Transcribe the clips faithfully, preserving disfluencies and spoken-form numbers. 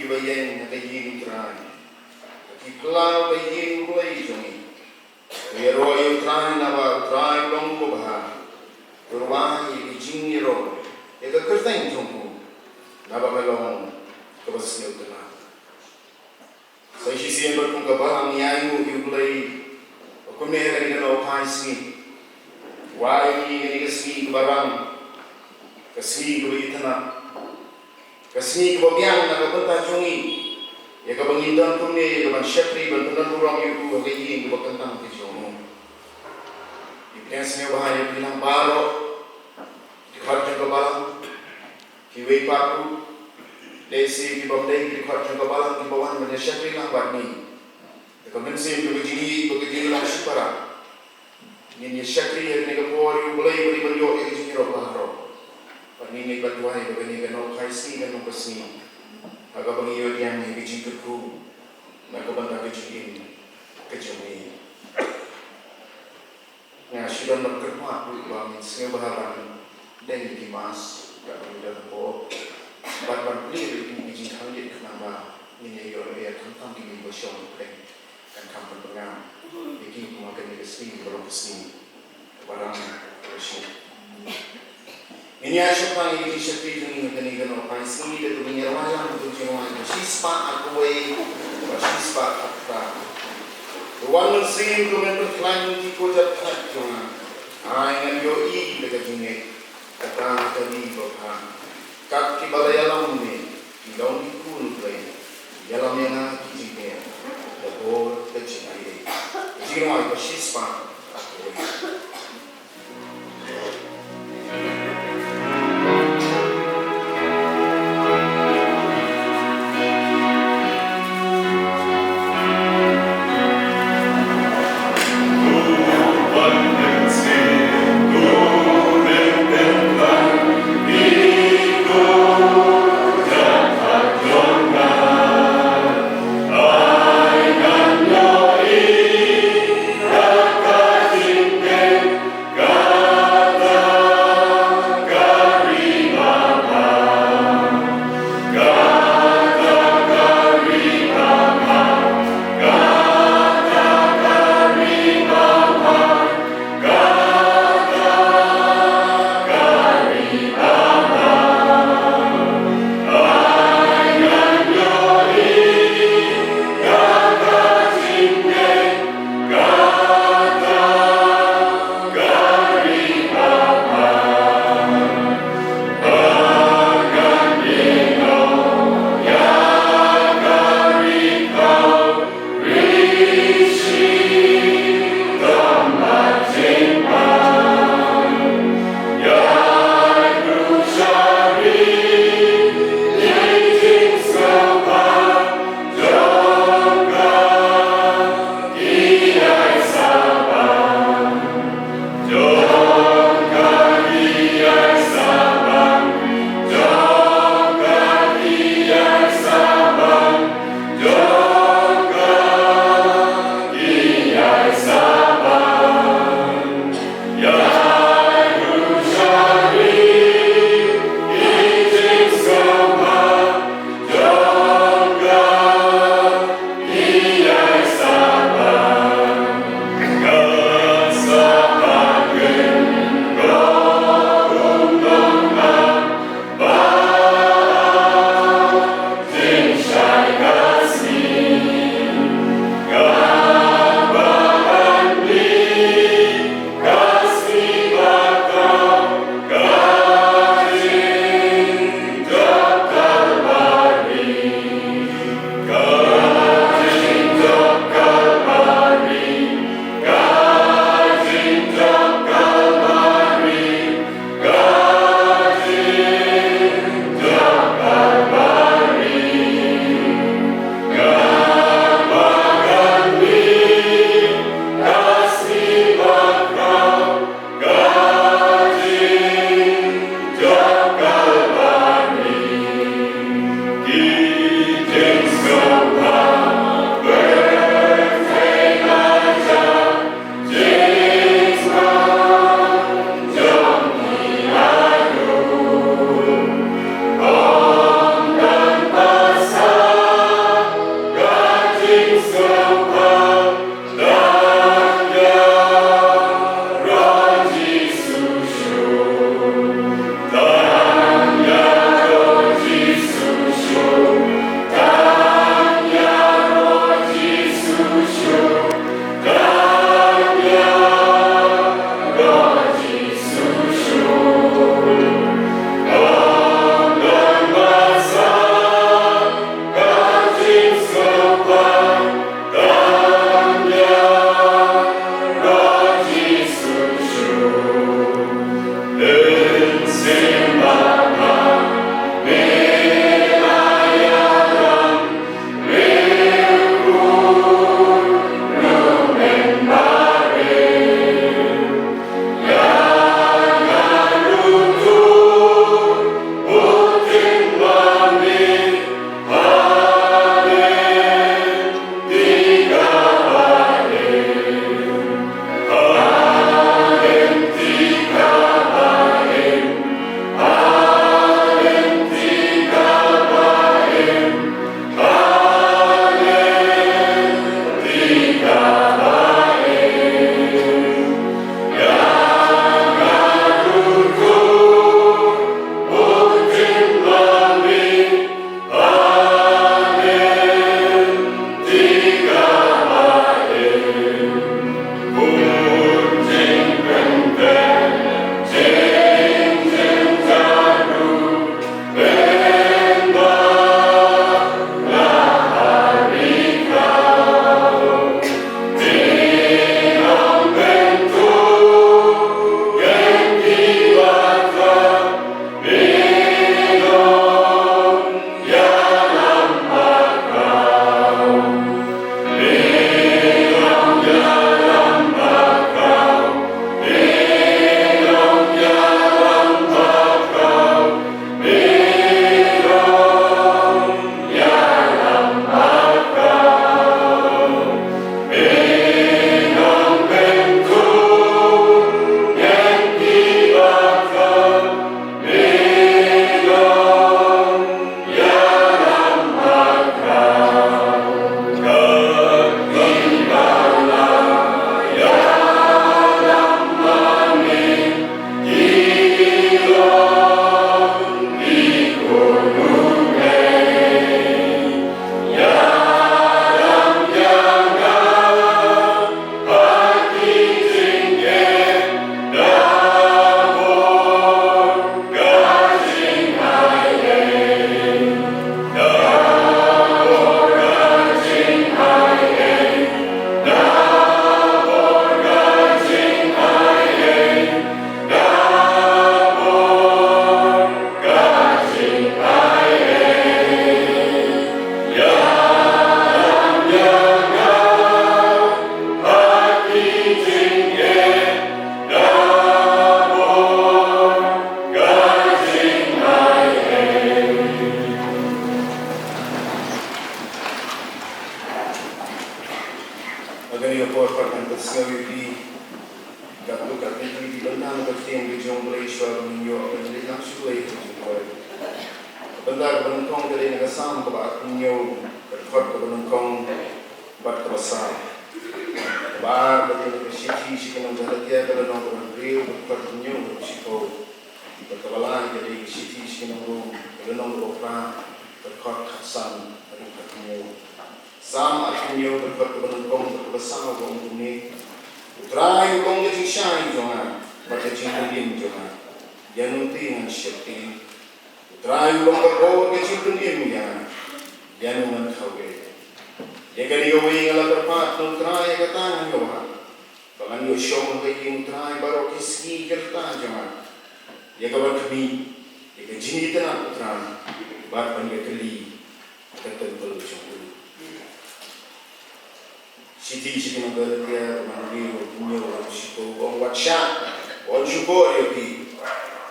Ba ïeng ha ka ïing U Trai, ki phyllaw ka ïing U Blei jong ngi. Ïaroh ïa U Trai, naba U Trai u long uba bha. To rwai ïa ki jingïaroh ïa ka kyrteng jong u, naba ka long kaba sngewtynnat. Sa shisien bad kum ka balang, ngi ainguh ïa U Blei ba kumne ha kane ka nohphai sngi, u ai ïa ngi kane ka sngi kaba rang, ka sngi kaba itynnat, ka sngi kaba biang na ka bynta jong ngi, ïa kaba ngin don kumne, ïa kaban shakri, ban pyndonburom ïa u ha ka ïing kaba kyntang ka jong u. Ngi pdiang sngewbha ïa phi lang baroh, ki khot jong ka balang, kiwei pat ruh, lehse ki bym dei ki khot jong ka balang kiba wan ban ïa shakri lang bad ngi. Da ka mynsiem jong ka jingïeit bad ka jinglong shipara, ngin ïa shakri ha kane ka por ïa U Blei, ban ïoh ïa ka jingïaroh baroh. Bad ngin ïa duwai ba kane ka nohphai sngi kan long ka sngi ha kaba ngin ïoh ïa ka jingkyrkhu na ka bynta ka jingim ka jong ngi. Nga shu don ban kyrpad ruh ba ngin sngewbha ban deng ïa ki mask, ban ïa don hapoh, bad ban plie ruh ïa ki jingkhang ïit, khnang ba ngin ïa ïoh ïa khamtam ki briew ba shong pdeng, kan kham ban pyngam ïa ki, kumba kane ka sngi ka long ka sngi kaba rang ka sngi. Ngin ïa shah tang ïa ki jingshakri jong ngi ha kane ka nohphai sngi da kaba ngin ïa rwai lang ka jingrwai kaba shispah ar kawei bad shispah ar phra. To Wan Mynsiem, to men pynkhlaiñ ki kjat thait jong nga. Ai ngan ïohi da ka jingngeit, kata ka ri babha. Kat kiba la ïalam ne ki long ki khun U Blei, ïalam ïa nga ki jingeh da bor ka jingaiei. Ka jingrwai kaba shispah ar kawei. Kane ka por pat ngan pynsngew ïa phi katto katne ki bynta na ka ktien ka jong U Blei shuwa ban ïoh ban leit lang sha U Blei ha ka jingpoi. Ka bynta kaba nyngkong ka dei na ka Salm kaba arphew hynñiew, ka dkhot kaba nyngkong bad kaba saw. Kaba ar ka dei na ka shithi sha ki nong Galatia, ka lynnong kaba hynriew, ka dkhot hynñiew haduh shiphew. Bad kaba lai ka dei ka shithi sha ki nong Rom, ka lynnong kaba phra, ka dkhot khatsan haduh khathynñiew. Salm arphew hynñiew, ka dkhot kaba nyngkong bad kaba saw ka ong kumne: U Trai u long ka jingshai jong nga bad ka jingpynim jong nga, ïa uno te ngan sheptieng? U Trai u long ka bor ka jingpynim ïa nga, ïa uno ngan thaw ei? Ïa kane kawei nga la kyrpad na U Trai, ïa kata ngan ïa wad, ba ngan ïoh shong ha ka ïing U Trai baroh ki sngi ki rta jong nga, ïa ka ban khmih ïa ka jingitynnad U Trai bad ban ïakylli ha ka templ jong u. Shithi sha ki nong Galatia, ka lynnong hynriew, hynñiew haduh shiphew, ka ong: Wat shah, wat shukor ïa phi,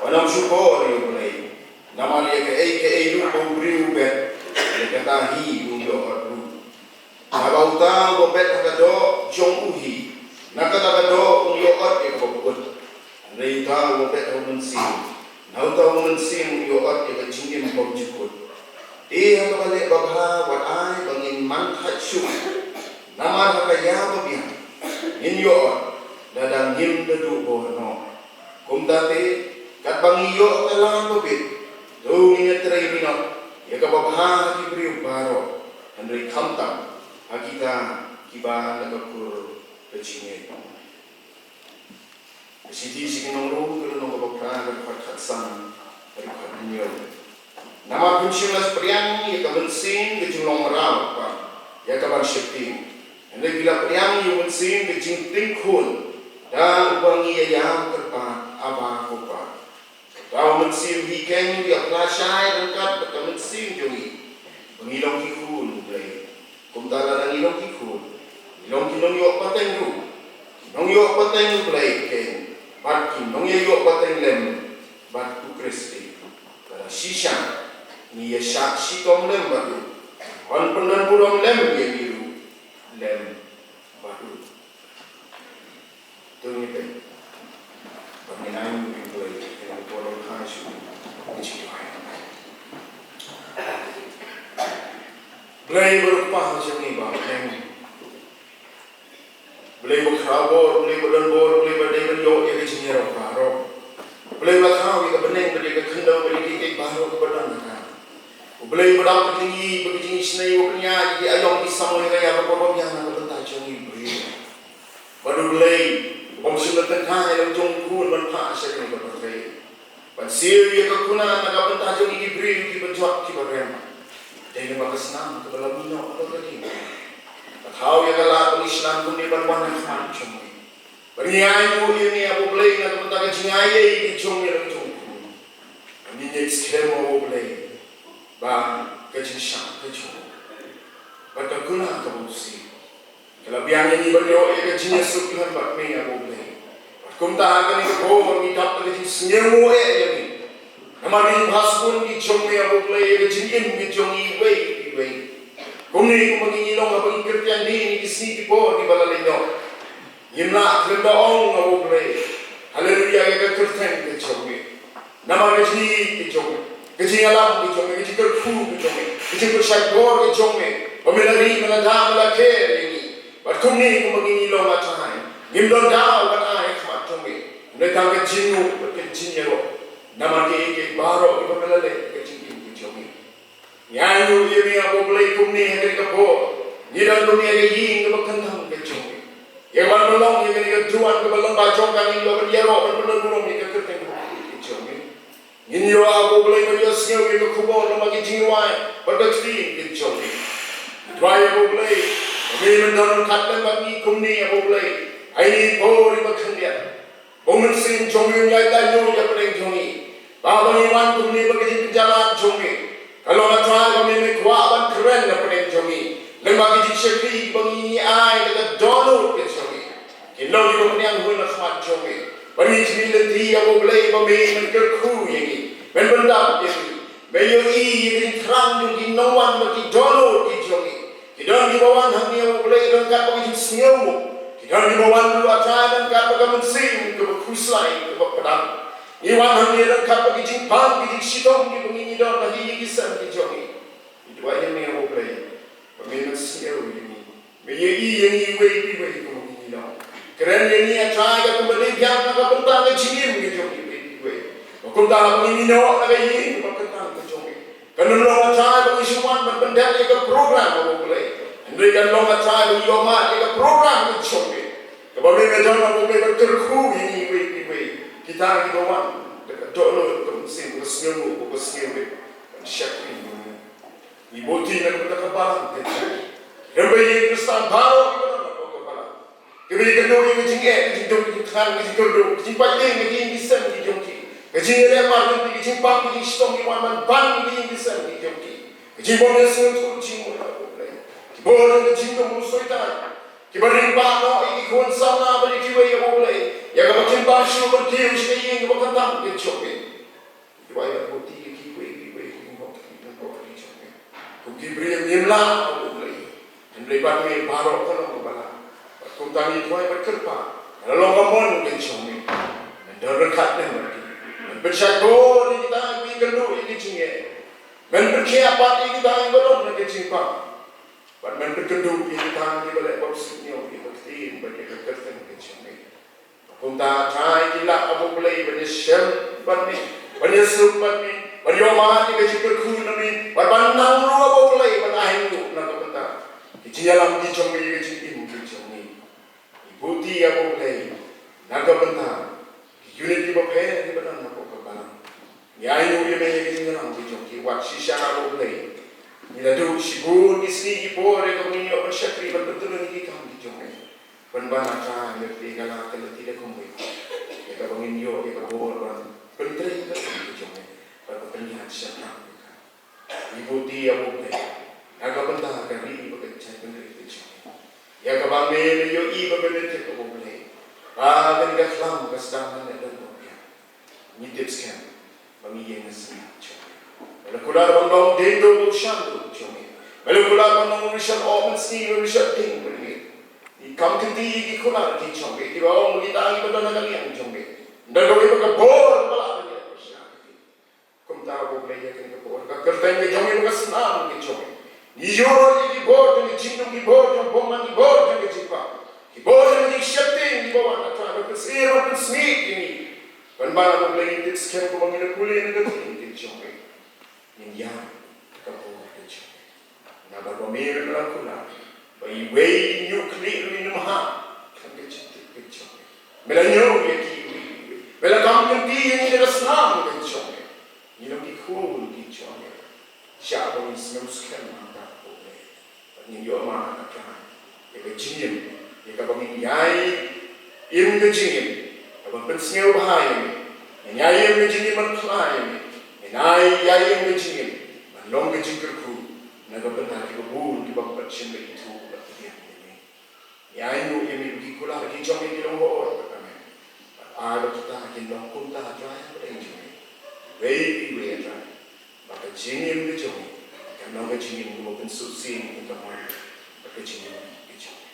wat nym shukor ïa U Blei. Namar ïa kaei kaei ruh ba u briew u bet, ïa kata hi un ïoh ot ruh. Naba uta uba bet ha ka doh jong u hi, na kata ka doh un ïoh ot ïa kaba pyut. Hynrei uta uba bet ha U Mynsiem, na uta U Mynsiem un ïoh ot ïa ka jingim bymjukut. Te ha kaba leh babha, wat ai ba ngin man thait shuh, namar ha ka ïa babiang ngin ïoh ot lada ngim da duh bor noh. Kumta te, katba ngi ïoh ka lam ba bit, to ngin ïatrei minot ïa kaba bha ha ki briew baroh, hynrei khamtam ha kita kiba na ka kur ka jingngeit. Ka shithi sha ki nong Rom, ka lynnong kaba phra, ka dkhot khatsan haduh khathynñiew. Namar phim shym la pdiang ïa ka mynsiem ka jinglong mraw pat ïa ka ban sheptieng, hynrei phi la pdiang ïa u Mynsiem ka jingtieng khun, da uba ngi ïa ïam kyrpad: Abba, ko Pa. Uta u Mynsiem hi keiñ u ïa phla shai ryngkat bad ka mynsiem jong ngi ba ngi long ki khun U Blei. Kumta lada ngi long ki khun, ngi long ki nongïoh pateng ruh, ki nongïoh pateng U Blei keiñ, bad ki nongïaïoh pateng lem bad U Khrist. Lada shisha ngi ïa shah shitom lem bad u, yn pyndonburom lem ïa ngi ruh lem bad u. To ngin ïa peit. Bad ngin ainguh ïa U Blei ïa kane ka por ba ngi ïa shu ïa jingduwai. Blei ba dei U Kpa jong ngi ba bneng, Blei ba khraw bor, Blei ba don bor, Blei ba dei ban ïoh ïa ka jingïarap baroh, Blei ba la thaw ïa ka bneng bad ïa ka khyndew bad ïa kiei kiei baroh kiba don ha ka. U Blei ba dap ka jingïeit bad ka jingisynei, uba pynïaid ïa ki aïom ki samoi ha ka por ba biang na ka bynta jong ngi ki briew. Bad U Blei, U bym shym la tyngkai ïa la u jong u khun ban phah sha kane ka pyrthei, ban siew ïa ka khun na ka bynta jong ngi ki briew kiba jot kiba rem. Dei lyngba ka snam kaba la mih noh ha ka ding. Ba thaw ïa ka lad ba ngi shnam kumne ban wan ha khmat jong me, ba ngi ainguh ïa me, A Blei, na ka bynta ka jingaiei ka jong me ïa la u jong u khun. Ba ngi ngeit skhem, A Blei, ba ka jingshah ka jong u bad ka khun kaba u siew ka la biang ïa ngi ban ïoh ïa ka jingïasuk lem bad me, A Blei. Bad kumta ha kane ka por ngi dap da ka jingsngewnguh eh ïa me. Namar ngi bha sbun ki jong me, A Blei, ïa ka jingim ki jong ngi iwei pa iwei. Kumne kumba ngi long haba ngi kyrtiang ïa ngi ki sngi ki por kiba la leit noh, ngim lah khlem da ong, A Blei, Haleluia ïa ka kyrteng ka jong me. Namar ka jingïeit ka jong me, ka jingïalam ka jong me, ka jingkyrkhu ka jong me, ka jingpynshait bor ka jong me, ba me la ri, me la da, me la kher ïa ngi. Bad kumne kumba ngi long, A Trai, ngim don daw ban ai ha khmat jong me, hynrei tang ka jingngooh bad ka jingïaroh. Namar kiei kiei baroh kiba me la leh ha ka jingim ka jong me. Ngi ainguh ïa me, A Blei, kumne ha kane ka por ngi don kumne ha ka ïing kaba kyntang ka jong me, ïa kaban pynlong ïa kane ka duwan kaba lyngba jong ka ngin ïoh ban ïaroh ban pynlong burom ïa ka kyrteng ka jong me. Ngin ïoh, A Blei, ban ïohsngew ïa ka khubor lyngba ki jingrwai bad ka ktien ka jong me. Duwai, A Blei, ba me men don ryngkat lem bad ngi kumne, A Blei, ha ine i por iba khyndiat. Ba u Mynsiem jong me un ïaid lynñiuh ïa pdeng jong ngi, ba haba ngi wan kumne bad ka jingpynjlan jong me, ka long, A Trai, ba me me kwah ban kren na pdeng jong ngi lyngba ki jingshakri kiba ngi ai da ka dohnud ka jong me. Kin long kiba pynïaid hun na khmat jong me, ba ngi khmih lynti, A Blei, ba me men kyrkhu ïa ngi, men pyndap ïa ngi, men ïohi ïa ka jingthrang jong ki nongwan bad ki dohnud ki jong ngi. Ki don kiba wan hangne, A Blei, ryngkat bad ka jingsngew. Ki don kiba wan ruh, A Trai, ryngkat bad ka mynsiem kaba khuslai, kaba pdeng. Ngi wan hangne ryngkat bad ka jingpang, ka jingshitom kaba ngi don ha ki ïing ki sem ki jong ngi. Ngi duwai ïa me, A Blei, ba men sngew ïa ngi. Me ïohi ïa ngi iwei pa iwei kumba ngi long. Kren ïa ngi, A Trai, katkum ka dei biang na ka bynta ka jingim ka jong ngi iwei pa iwei. Ba kumta haba ngi ïeh noh na ka ïing kaba kyntang ka jong ngi, kan ym long, A Trai, ba ngi shu wan ban pyndep ïa ka program, A Blei. Hynrei kan long, A Trai, ba ngi ïohmad ïa ka program ka jong ngi, kaba me, me don, A Blei, ban kyrkhu ïa ngi iwei pa iwei. Kita kiba wan da ka dohnud, ka mynsiem, ka sngewnguh, ka sngewnguh ban shakri ïa me. Ngi buh ïa ka bynta ka balang ka jong ngi. Hynrei ïa ki Khristan baroh kiba don hapoh ka balang, kiba ïakynduh ïa ka jingeh, ka jingduk, ka jingthngan, ka jingkyrduh, ka jingpait ïing, ka jingïaseng ka jong ki, ka jingïaleh mar jong ki, ka jingpang, ka jingshitom, ki wan ban ban ïa ka ïing ka sem ka jong ki, ka jingbym ïasngewthuh jingmut, A Blei. Ki bor jong ka jingdum u Soitan, kiba ring bha noh ïa ki khun samla bad ïa kiwei, A Blei, ïa kaba kim pang shuh ban kiew sha ka ïing kaba kyntang ka jong me. Ngi duwai ban buh ïa kiwei kiwei ki hok ki nongkor ki jong me. Kum ki briew ngim lah, A Blei. Hynrei bad me baroh ka long kaba lah. Bad kumta ngi duwai ban kyrpad, la long ka mon ka jong me, men don ryngkat lem bad ki. Men pynshai bor ïa kita kiba ïakynduh ïa ka jingeh. Men pynkhiah pat ïa kita kiba don ha ka jingpang. Bad men pynkynduh ïa kita kiba leh bymsuidñiew ïa ka ktien bad ïa ka kyrteng ka jong me. Kumta, A Trai, ki lah, A Blei, ban ïashem bad me, ban ïasuk bad me, ban ïohmad ïa ka jingkyrkhu na me, bad ban nang ruh, A Blei, ban ainguh na ka bynta ki jingïalam ki jong me, ïa ka jingim ki jong me. Ngi buh ïa, A Blei, na ka bynta ki unit kiba pher kiba don hapoh ka balang. Ngi ainguh ïa me ïa ka jingïalam ka jong ki, wat shisha, A Blei. Ngi la duh shibun ki sngi ki por ïa kaba ngin ïoh ban shakri, ban pyntngen ïa ki kam ki jong me. Ban ban, A Trai, me pynbna ka lynti da kumwei. Ïa kaba ngin ïoh ïa ka bor ban pyntrei ïa ka kam ka jong me, ban pynïaid shaphrang ïa ka. Ngi buh ïa, A Blei, na ka bynta ka ri bad ka jaitbynriew ka jong me, ïa kaba me, me ïohi ba me tip, A Blei, ba kane ka khlam ka sdang ban leh don ba biang. Ngi tip skhem ba ngi ïeng ha sla jong me. Me la kular ban long diengduh bad u shanduh jong me. Me la kular ban long u rishot oh mynsngi, u rishot dieng mynmiet. Ngi kam kynti ïa ki kular ki jong me, kiba ong, kita kiba don ha ka liang jong me, ynda don kiba ka bor ba la ban ïa pyrshah. Kumta, A Blei, ïa kane ka por, ka kyrteng ka jong me bad ka snam ka jong me, ngi ïoh ïa ki bor jong ka jingdum, ki bor jong ka bymman, ki bor jong ka jingpang, ki bor jong ka jingsheptieng, kiba wan, A Trai, ban pynsngewbha, ban pynsngew ïa ngi. Ban ban, A Blei, ngi tip skhem ba ngi la pule na ka ktien ka jong me, ngin ïa ka bor ka jong me. Namar ba me ruh me la kular ba iwei i ñiuhkhlieh ruh in ym hap khlem ka jingtip ka jong me. Me la ñiew ïa ki iwei iwei. Me la kam kynti ïa ngi da ka snam ka jong me. Ngi long ki khun ki jong me. Shah ba ngin sngew skhem hangta, A Blei. Bad ngin ïoh mad, A Trai, ïa ka jingim, ïa kaba ngin ïai im ka jingim kaba pynsngewbha ïa me. Ngin ïai im ka jingim ban phla ïa me. Ngin ïai, ïai im ka jingim ban long ka jingkyrkhu na ka bynta kiba bun kiba ym pat shym la ithuh, la pdiang ïa me. Ngi ainguh ïa me ba ki kular ki jong me ki long hor bad amen. Bad ai ba kita kin long kumta, A Trai, ha ka kyrteng jong me. Iwei pa iwei, A Trai, ba ka jingim ka jong me kan long ka jingim kaba pynsuk sien ïa ka mon bad ka jingim ka jong me.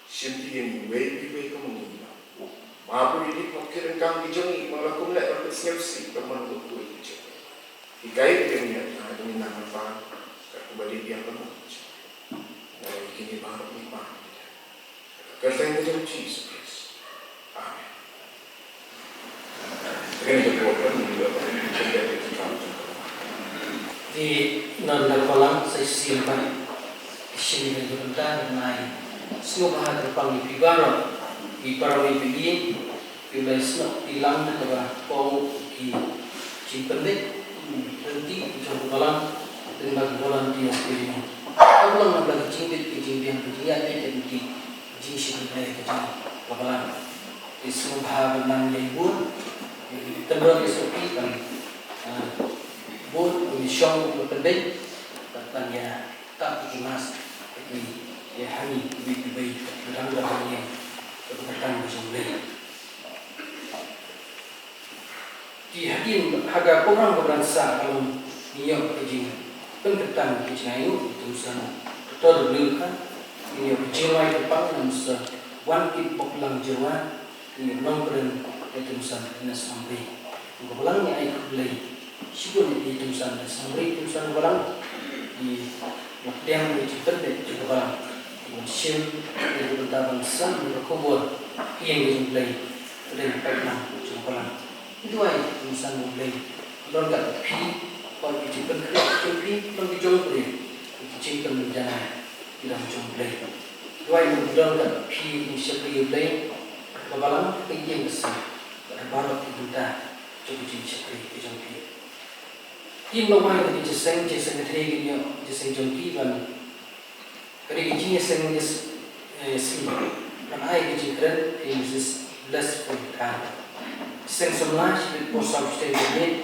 Shimti ïa ngi iwei pa iwei kumba ngi long. Map ruh ïa ki pop ki ryngkang ki jong ngi ba la kum leh ban pynsngewsih ka mon ka khuid ka jong ngi. Hikai ïa ngi, A Trai, ba ngin nang ban pan katkum ba dei biang ka mon ka jong ngi. Nga ïa kine baroh ngi pan ïa ka kyrteng ka jong u Jisu Khrist. Amen. Kane ka por kan ngi ïa Te ngan da phalang sa shisien pat. Shisien ka bynta ngan ai sngewbha kyrpang ïa phi baroh, phi para, phi ïing, phi Blei snoh phi lang na kaba ong ki jingpyndik, hmm, lynti jong ka balang, lyngba ki volunteers phi ïing. Ka balang na ka jingbit, ka jingbiang, ka jingïaid lynti, ka jingshakri Blei ka jong ka balang. Te sngewbha ban nang ïa bun, ïa ki tymmen ïa sopi ban, ah, bun, ïa shong ïa pyndik, ban, ban ïa tap ïa ki mask ïa ki, ïa hangne ïa ki bei, ïa dang dang ïa ka bynta ka jong Blei. Ki hadien ha ka program ka ban sa ka long ngi ïoh ka jingpynkyntang ka jingainguh, ka jingsan. Tor Blue ka, ïa ka jingrwai kyrpang na u Mister Wankitbok Langjyrwa, ïa u nongkren ïa ka Mister Ernest Nongri. Ka balang ngi ai khublei shibun ïa ka Mister Ernest Nongri, ka Mister balang. Ïa ka pdiang ïa ka jingpynbeit jong ka balang. Ïa ka shim ïa ka bynta ban san ïa ka khubor ïa ka jingblei. Ka dei ka peit lang jong ka balang. Duwai ka Mister Nongri. Don ka phi, ka jingpynkhreh jong phi, don ka jong phi. Ka jingpynjanai. Ïa ka jong Blei. Duwai u don ka phi u shakri u Blei. Ka balang ka ïing ka sem. Ka baroh ki bynta jong ka jingshakri ka jong phi. Ki mawai ka jingïaseng, jingïaseng ka thei ka jingïaseng jong ki ban. Ka dei ka jingïaseng jingïaseng. Ban ai ka jingkren ïa Missus Blessful Khan. Jingïaseng samla shi bit por saw shisien ka miet.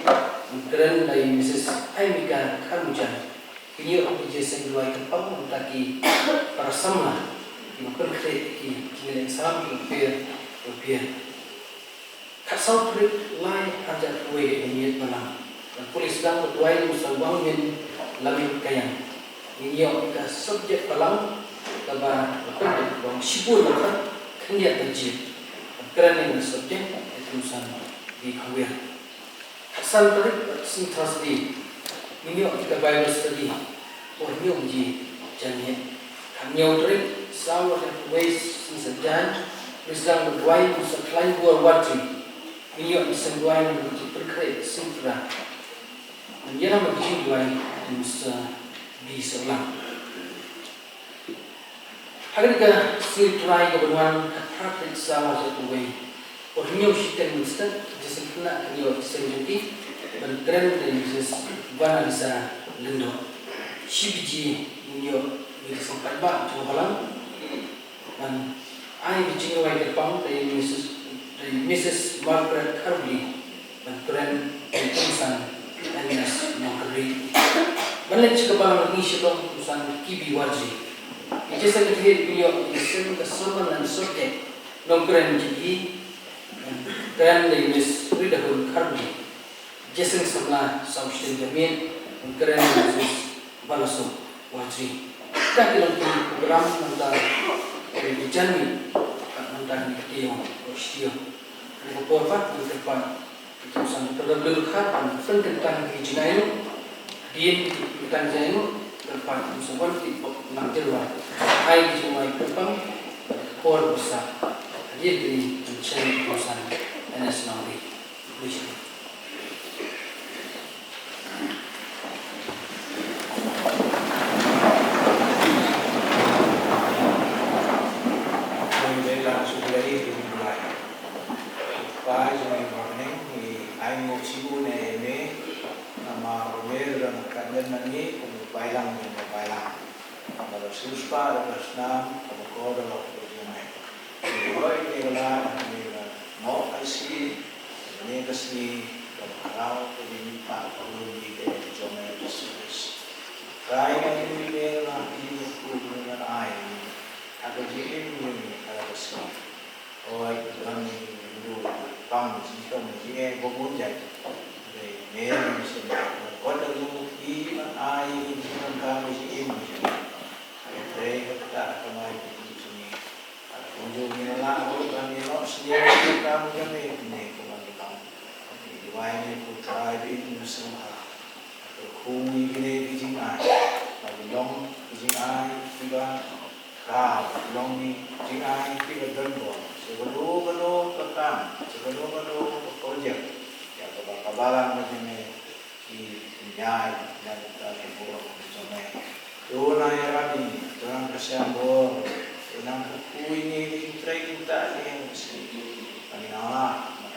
Kren da ïa Missus Aimika Kharmujan. Ki ïoh ki jingïaseng duwai kyrpang mynta ki para samla kiba pynkhreh ki jingïaleh salam kiba pher kiba pher. Khatsaw tarik lai arhajar arphew wei ka miet balang. Ban pule sdang ba duwai u Sir Wangmin Lamikaian. Ngin ïoh ka subject balang kaba la pynbeit ba shibun la khyndiat baje. Ban kren ïa ka subject ïa ka Mister B Khongwir. Khatsan tarik, sngi Thursday, ngin ïoh ïa ka Bible study. Por hynñiew baje janmiet. Khathynñiew tarik, saw arhajar arphew wei, sngi Saitjaiñ, pule sdang ba duwai u Sir Klaiñbor Warjri. Ngin ïoh ïa ka seng duwai, ngin ïoh ïa ka jingpynkhreh ïa ka sngi Trai. Ban ïalam ïa ka jingduwai u Mister B Sohlang. Ha kane ka sngi Trai kaba wan, khatphra tarik saw arhajar arphew wei. Por hynñiew shiteng mynstep, jingïaseng khynnah kan ïoh jingïaseng jong ki, ban kren da Missus Vanalisa Lyngdoh. Shi baje ngin ïoh ïa ka jingïaseng paidbah jong ka balang. Ban ai ka jingrwai kyrpang da Missus, da Missus Margaret Kharbli. Ban kren ïa u Kongsan Agnes Nongkynrih. Ban leit sha ka balang ngi sha ka Kongsan Kibi Warji. Ïa ka secretary ïa ka sermon and subject nongkren jong ngi. Ban kren da Miss Ridahun Kharmli. Jingïaseng samla saw shisien janmiet nongkren da Miss Balasuk Warji. Kita ki long ki program nangta ki janmiet nangta ki kti ïa u shti ïa u. Ka por pat ngi kyrpad ïa ka Kongsan Doctor W. Dkhar ban pynkyntang ïa ki jingaiñguh. Hadien ki kyntang jingaiñguh, kyrpad ïa ka Kongsan Wankitbok Langjyrwa ban ai ki jingrwai kyrpang. Ka por ba sah hadien kine, ban shem ïa ka Kongsan N S Nongri. Khublei shibun. Khublei shibun. Kpa jong ngi ba ha bneng, ngi ainguh shibun ïa me, namar me ruh dang kat lem na ngi kum u balang jong ka balang. Ba la siewspah da ka snam kaba kordor ka jong me. Ngi ïoh ïa kane ka lad, kane ka noh ka sngi, kane ka sngi kaba khraw ka jingmihpat ka jong me Jisu Khrist. Trai, ngi ïoh ïa kane ka lad, kane ka sngi kaba ai ha ka jingim jong ngi ha ka sngi. Oi, Trai, ngi ïoh ïa kane ka lad, pang jingkam jingeh ba bun jait. Dei me, ngi sngewbha, kot da jong phi ban ai ïa ka jingkam ka jingim jong ngi. Dei kata ka kamai ka jingim jong ngi. Kumjuh ngi la lah ruh ban ïa noh sniew ïa ka kam jong ngi kine kumba ngi long. Ngi duwai ïa phi ko Trai ba in sngewbha. Kyrkhu ïa kine ki jingai. Ba ki long ki jingai kiba Ka long ni jingai kiba don bor. Sha kano kano ka kam, sha kano kano ka project, ïa kaba ka balang ka jong me ki pynïaid na ka bynta ka burom ka jong me. To nang ïarap ïa ngi, to nang kyrshan bor, to nang kyrkhu ïa ngi, ki jingtrei ki jingktah jong ngi. Ba ngin nang lah ban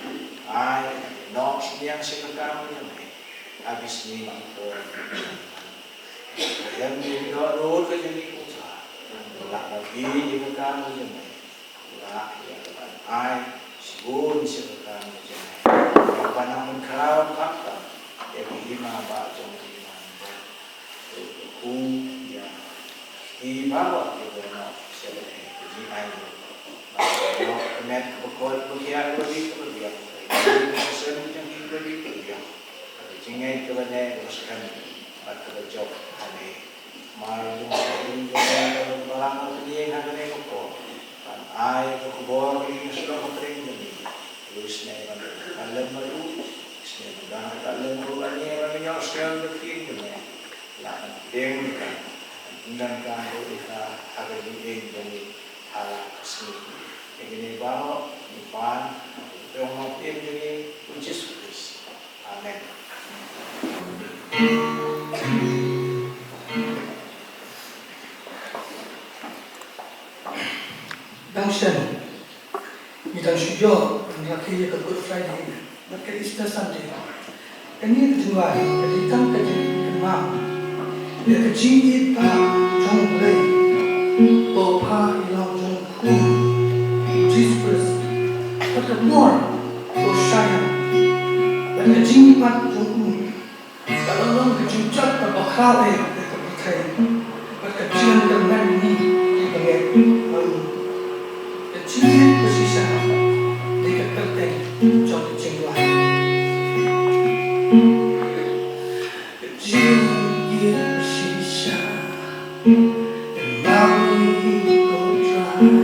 ai, ban ïa noh synñiang sha ka kam ka jong me ha ki sngi ki por. Lem ïa ki dohnud ka jong ngi ko Trai. Lah ban ïa ka kam ka jong me. Lah ïa ka ban ai shibun sha ka kam ka jong me. Ïa ka ban nang pynkhraw khamtam ïa ka hima ba jong ka hima. Kyrkhu ïa ki baroh kiba noh sha kane ka jingai. Ba ka noh ka met kaba koit kaba khiah kaba bit kaba biang. Ka jingim ka sem ka jong ki kaba bit kaba biang. Ka jingngeit kaba neh kaba skhem bad kaba jop ha me. Mar jong ka jong Ai ka khubor ïa ka shnong ka tring jong ngi. Ïa u snem ban don ka lem ruh, snem ban don ka lem ruh, lane ban ïohsngew ïa ka ktien jong ngi. La kan pdiang ïa ka, kan pyndonkam ruh ïa ka ha ka jingim jong ngi ha la ka sngi. Ïa kine baroh ngi pan ha ka kyrteng jong ngi u Jisu Khrist. Amen. Dang shen, ngi dang shu ïoh ban rakhe ïa ka Good Friday bad ka Easter Sunday. Kane ka jingrwai ka dei tang ka jingkynmaw ïa ka jingïeit ba jong U Blei, ba u Kpa Ïalam jong U Khun, U Jisu Khrist, bad ka bor ba u shah ïa bad ka jingïeit jong u. Ka la long ka jingjot kaba khraw eh ïa ka pyrthei bad ka jingkyrmen ïa ngi kiba ngeit ha u. Ka jingïeit ba shisha dei ka kyrteng jong ka jingrwai. Ka jingïeit ba shisha, ka mawei ko Trai.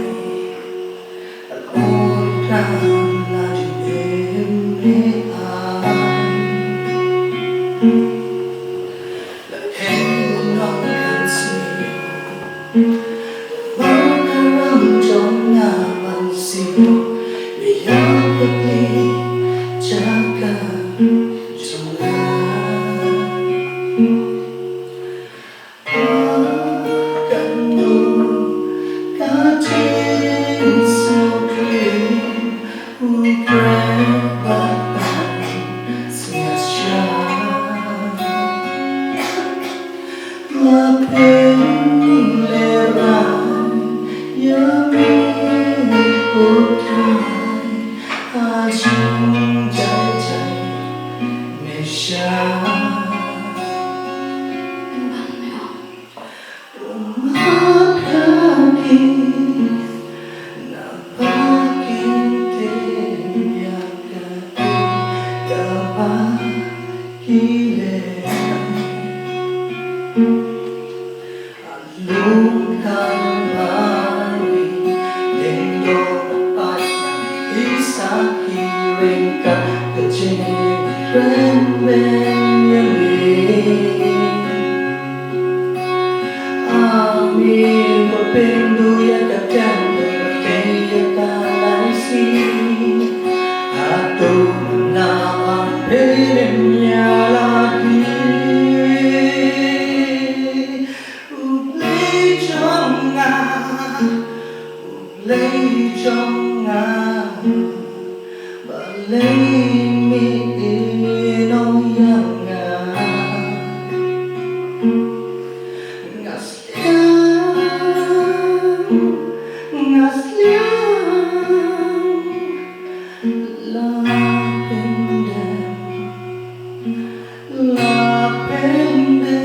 Balei me ïeh ïa nga? Nga sliang, nga sliang. La pyndem, la pyndem.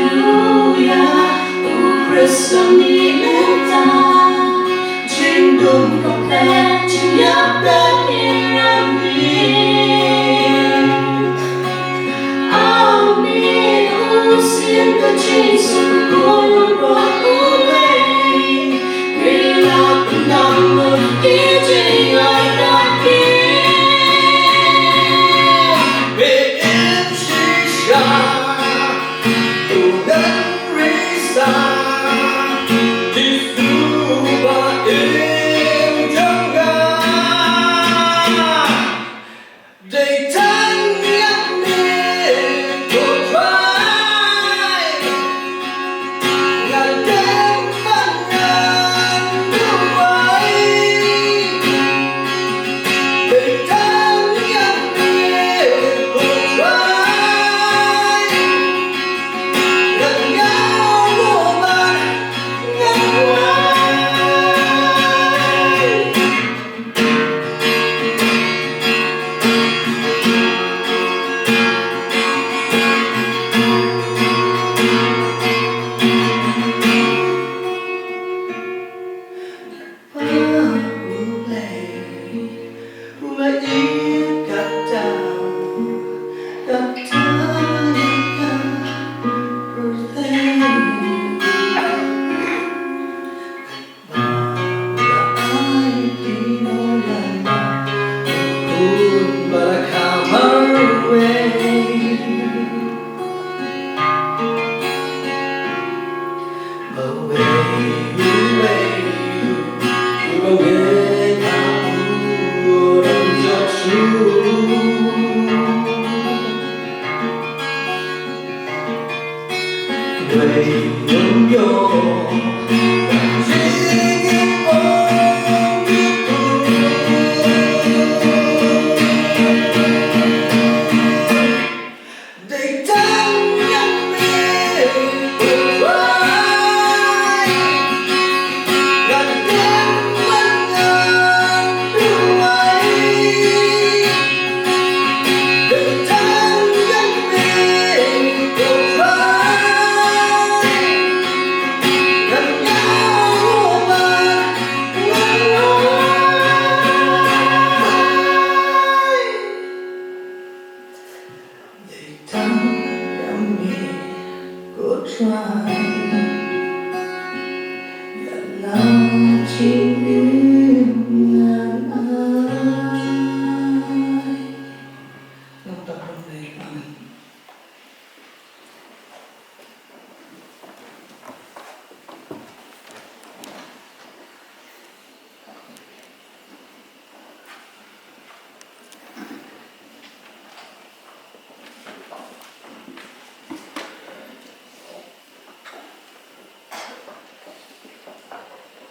Haleluya, u Khrist u ngi mynta, jingdum ka phet, jingïap ka ngi. Amen, u sien ka jingsuk bun bun u Blei.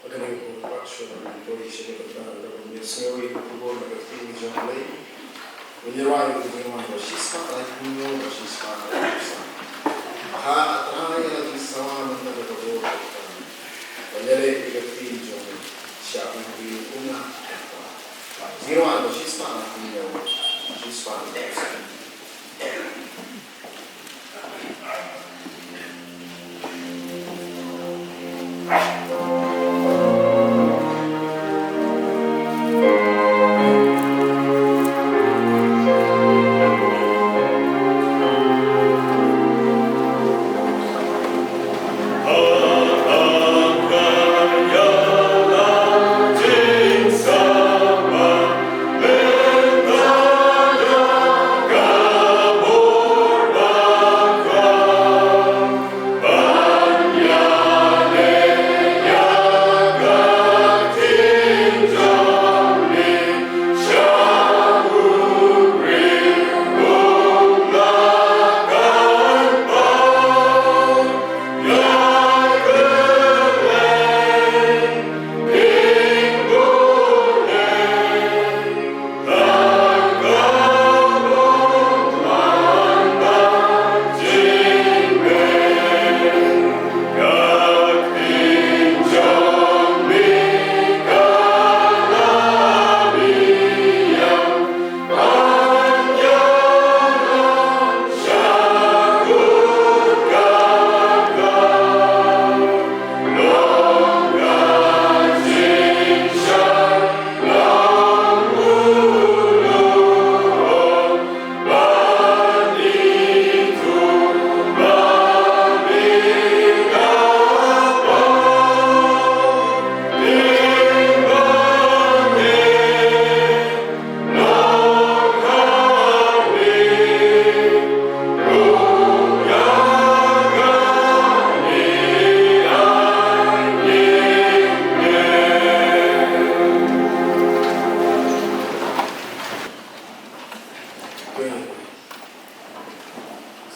Kane ka por pat shuwa ban poi sha ka bynta kaba ngin ïohsngew ïa ka khubor na ka ktien jong U Blei. Ngin ïa rwai ïa ka jingwan ba shispah laiphew hynñiew bad shispah laiphew san. Bha, A Trai, ïa la jingsawa mynta da ka bor ka bteng, ban ïaleh ïa ka ktien jong me sha u briew u ngat u kpa. Ngin ïa rwai ba shispah laiphew hynñiew, shispah laiphew san.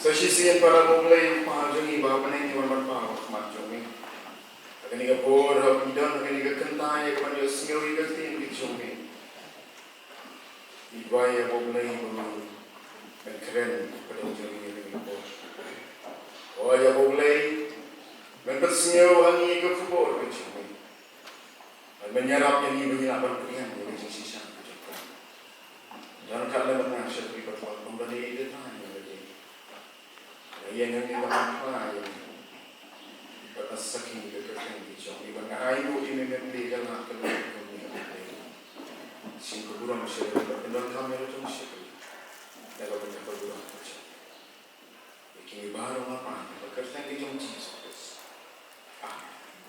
Sa shisien para U Blei, U Kpa jong ngi, ba ha bneng ngi wan ban paw ha khmat jong me. Ha kane ka por, haba ngi don ha kane ka kynta ïa kaban ïohsngew ïa ka ktien ka jong me, ngi duwai ïa U Blei ba men kren hapdeng jong ngi ha kane ka por. Ko ïa U Blei, men pynsngew ha ngi ïa ka khubor ka jong me. Bad men ïarap ïa ngi ba ngin lah ban pdiang ïa ka jingshisha ka jong ka. Don ka lem ban nang shakri pat, kumba ngi ïa ka trai ïa ka dei. Ïa ngi ngi ban phla ïa ngi. Bad ban sakhi ïa ka kyrteng ka jong ngi, ban ai nguh ïa me, me Blei, ka lad ka lynti ka jong ngi. Shisien ka burom sha ka, bad ka donkam ïa ka jong sha ka. Da ka bynta ka burom ka jong. Ïa kine baroh nga pan ha ka kyrteng ka jong Jisu Khrist. Amen.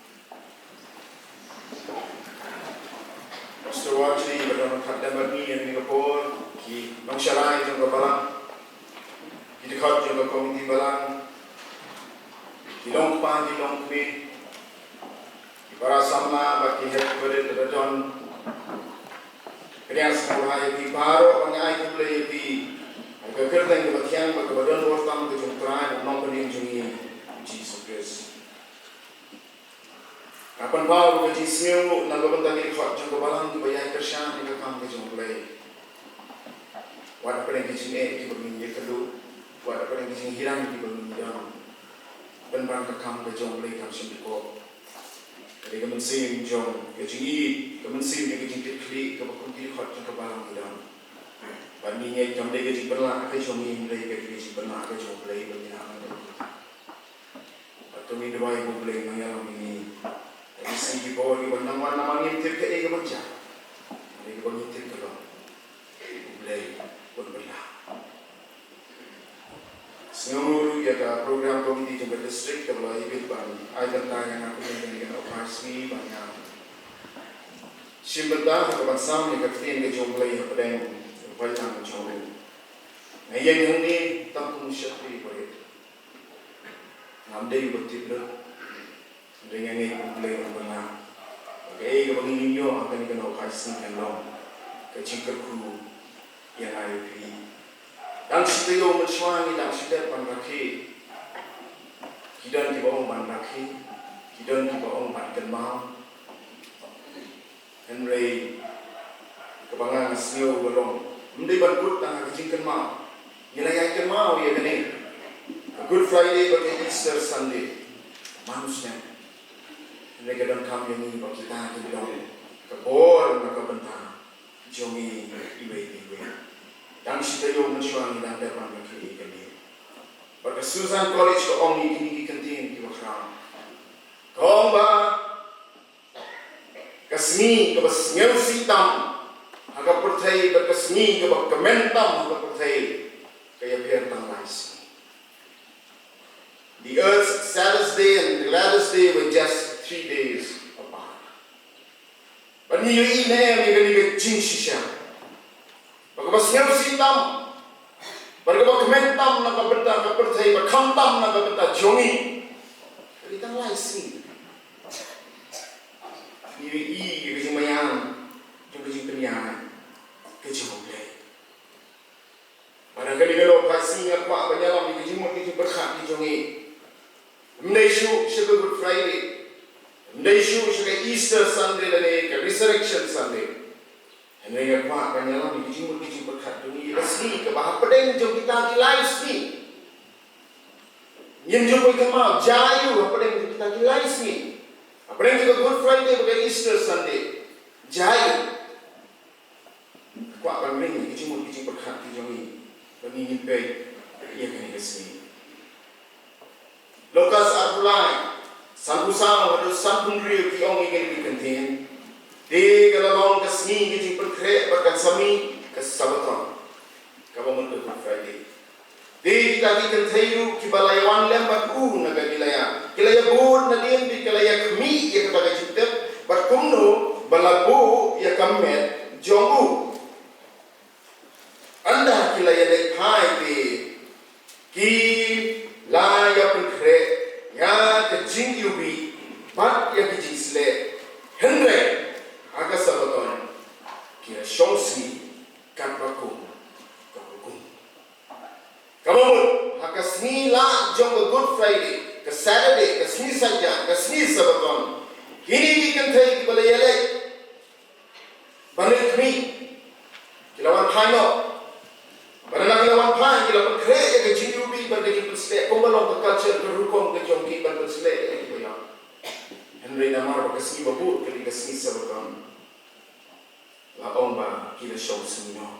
Pastor Watri, ba don ha khadduh bad ngi ha kane ka por, ki nongsharai jong ka balang, ki dkhot jong ka komiti balang, ki longkpa, ki longkmie, Para samla bad ki heh ki barit, ka don ka dang sngewbha ïa phi baroh ban ai khublei ïa phi ha ka kyrteng kaba thiang bad kaba don bor tam ka jong U Trai bad U Nongpynim jong ngi, U Jisu Khrist. Nga pynpaw ka jingsngewnguh na ka bynta ki dkhot jong ka balang kiba ïai kyrshan ïa ka kam ka jong U Blei. Wat hapdeng ki jingeh kiba ngin ïakynduh, wat hapdeng ki jinghiar kiba ngin don, pynban ka kam ka jong U Blei kam shym dei khuid. Ka dei ka mynsiem jong ka jingïeit, ka mynsiem jong ka jingkitkhlieh kaba kum ki dkhot jong ka balang ki don. Bad ngi ngeit kam dei ka jingpynlah ka jong ngi, hynrei ka dei ka jingpynlah ka jong U Blei ba ngi hap ban don. Bad to ngin duwai ba U Blei un ïalam ïa ngi. Ka dei sngi ki por kiban nang wan namar ngim tip kaei kaban jia, hynrei kaba ngi tip ka long U Blei un pynlah. Sngewnguh ruh ïa ka program committee jong ka district kaba la ibit ban ai bynta ïa nga kum u nongïarap sngewbha ban ïa shim bynta ha kaban sam ïa ka ktien ka jong U Blei hapdeng ka balang jong u. Nga ïeng hangne tang kum u shakri barit. Ngam dei uba tip lut. Hynrei nga ngeit U Blei un pynlah. Kaei kaba ngin ïoh ha kane ka nohphaisngi kan long ka jingkyrkhu ïa nga ïa phi. Dang shi taïew mynshuwa ngi dang shu dep ban rakhe. Ki don kiba ong ban rakhe, ki don kiba ong ban kynmaw. Hynrei kaba nga nga sngew ka long, ym dei ban kut tang ha ka jingkynmaw. Ngi la ïai kynmaw ïa kane ka Good Friday bad ka Easter Sunday man u snem. Hynrei ka donkam ïa ngi ba kita ki long ka bor na ka bynta jong ngi iwei pa iwei. Dang shi taïew mynshuwa ngi dang dep ban rakhe ïa kane. Bad ka Susan College ka ong ïa kine ki kyntien kiba khraw. Ka ong ba ka sngi kaba sngewsih tam ha ka pyrthei bad ka sngi kaba kmen tam ha ka pyrthei ka ïapher tang lai sngi. The Earth's saddest day and the gladdest day were just three days apart. Bad ngi ïohi ne em ïa kane ka jingshisha? Ba kaba sngewsih tam, ba kaba kmen tam na ka bynta ka pyrthei, ba kham tam na ka bynta jong ngi, ka dei tang lai sngi. Ngi ïohi ïa ka jingmaïan jong ka jingpynïaid ka jong U Blei. Bad ha kane ka nohphaisngi nga kwah ban ïalam ïa ka jingmut ka jingpyrkhat ka jong ngi. Ym dei shuh sha ka Good Friday, ym dei shuh sha ka Easter Sunday lane ka Resurrection Sunday. Hynrei nga kwah ban ïalam ïa ka jingmut ka jingpyrkhat jong ngi ïa ka sngi kaba hapdeng jong kita ki lai sngi. Ngim ju poi kynmaw jia aïu hapdeng jong kita ki lai sngi. Hapdeng jong ka Good Friday bad ka Easter Sunday, jia aïu? Kwah ban ring ïa ka jingmut ka jingpyrkhat ka jong ngi ba ngi ngin peit ïa kane ka sngi. Lukas arphew lai, sanphew saw haduh sanphew hynriew ki ong ïa kane ka kyntien: Te ka la long ka sngi ka jingpynkhreh bad kan sa mih ka Sabbaton, kaba mut ka Good Friday. Te kita ki kynthei ruh kiba la ïawan lem bad u na Galilea ki la ïabud nadien bad ki la ïakhmih ïa kata ka jingtep bad kumno ba la buh ïa ka met jong u. Ynda ki la ïaleit phai te, ki la ïapynkhreh ïa ka jingiwbih bad ïa ka jingsleh, hynrei ha ka Sabbaton ki la shong sngi katba kum ka hukum. Kaba mut, ha ka sngi lah jong ka Good Friday, ka Saturday, ka sngi saitjaiñ, ka sngi Sabbaton, kine ki kynthei kiba la ïaleit ban leit khmih, ki la wan phai noh. Bad ynda ki la wan phai, ki la pynkhreh ïa ka jingiwbih bad ka jingpynsleh, kumba long ka culture, ka rukom ka jong ki ban pynsleh ïa kiba ïap. Hynrei namar ba ka sngi ba bud ka dei ka sngi Sabbaton, la ong ba ki la shong sngi noh.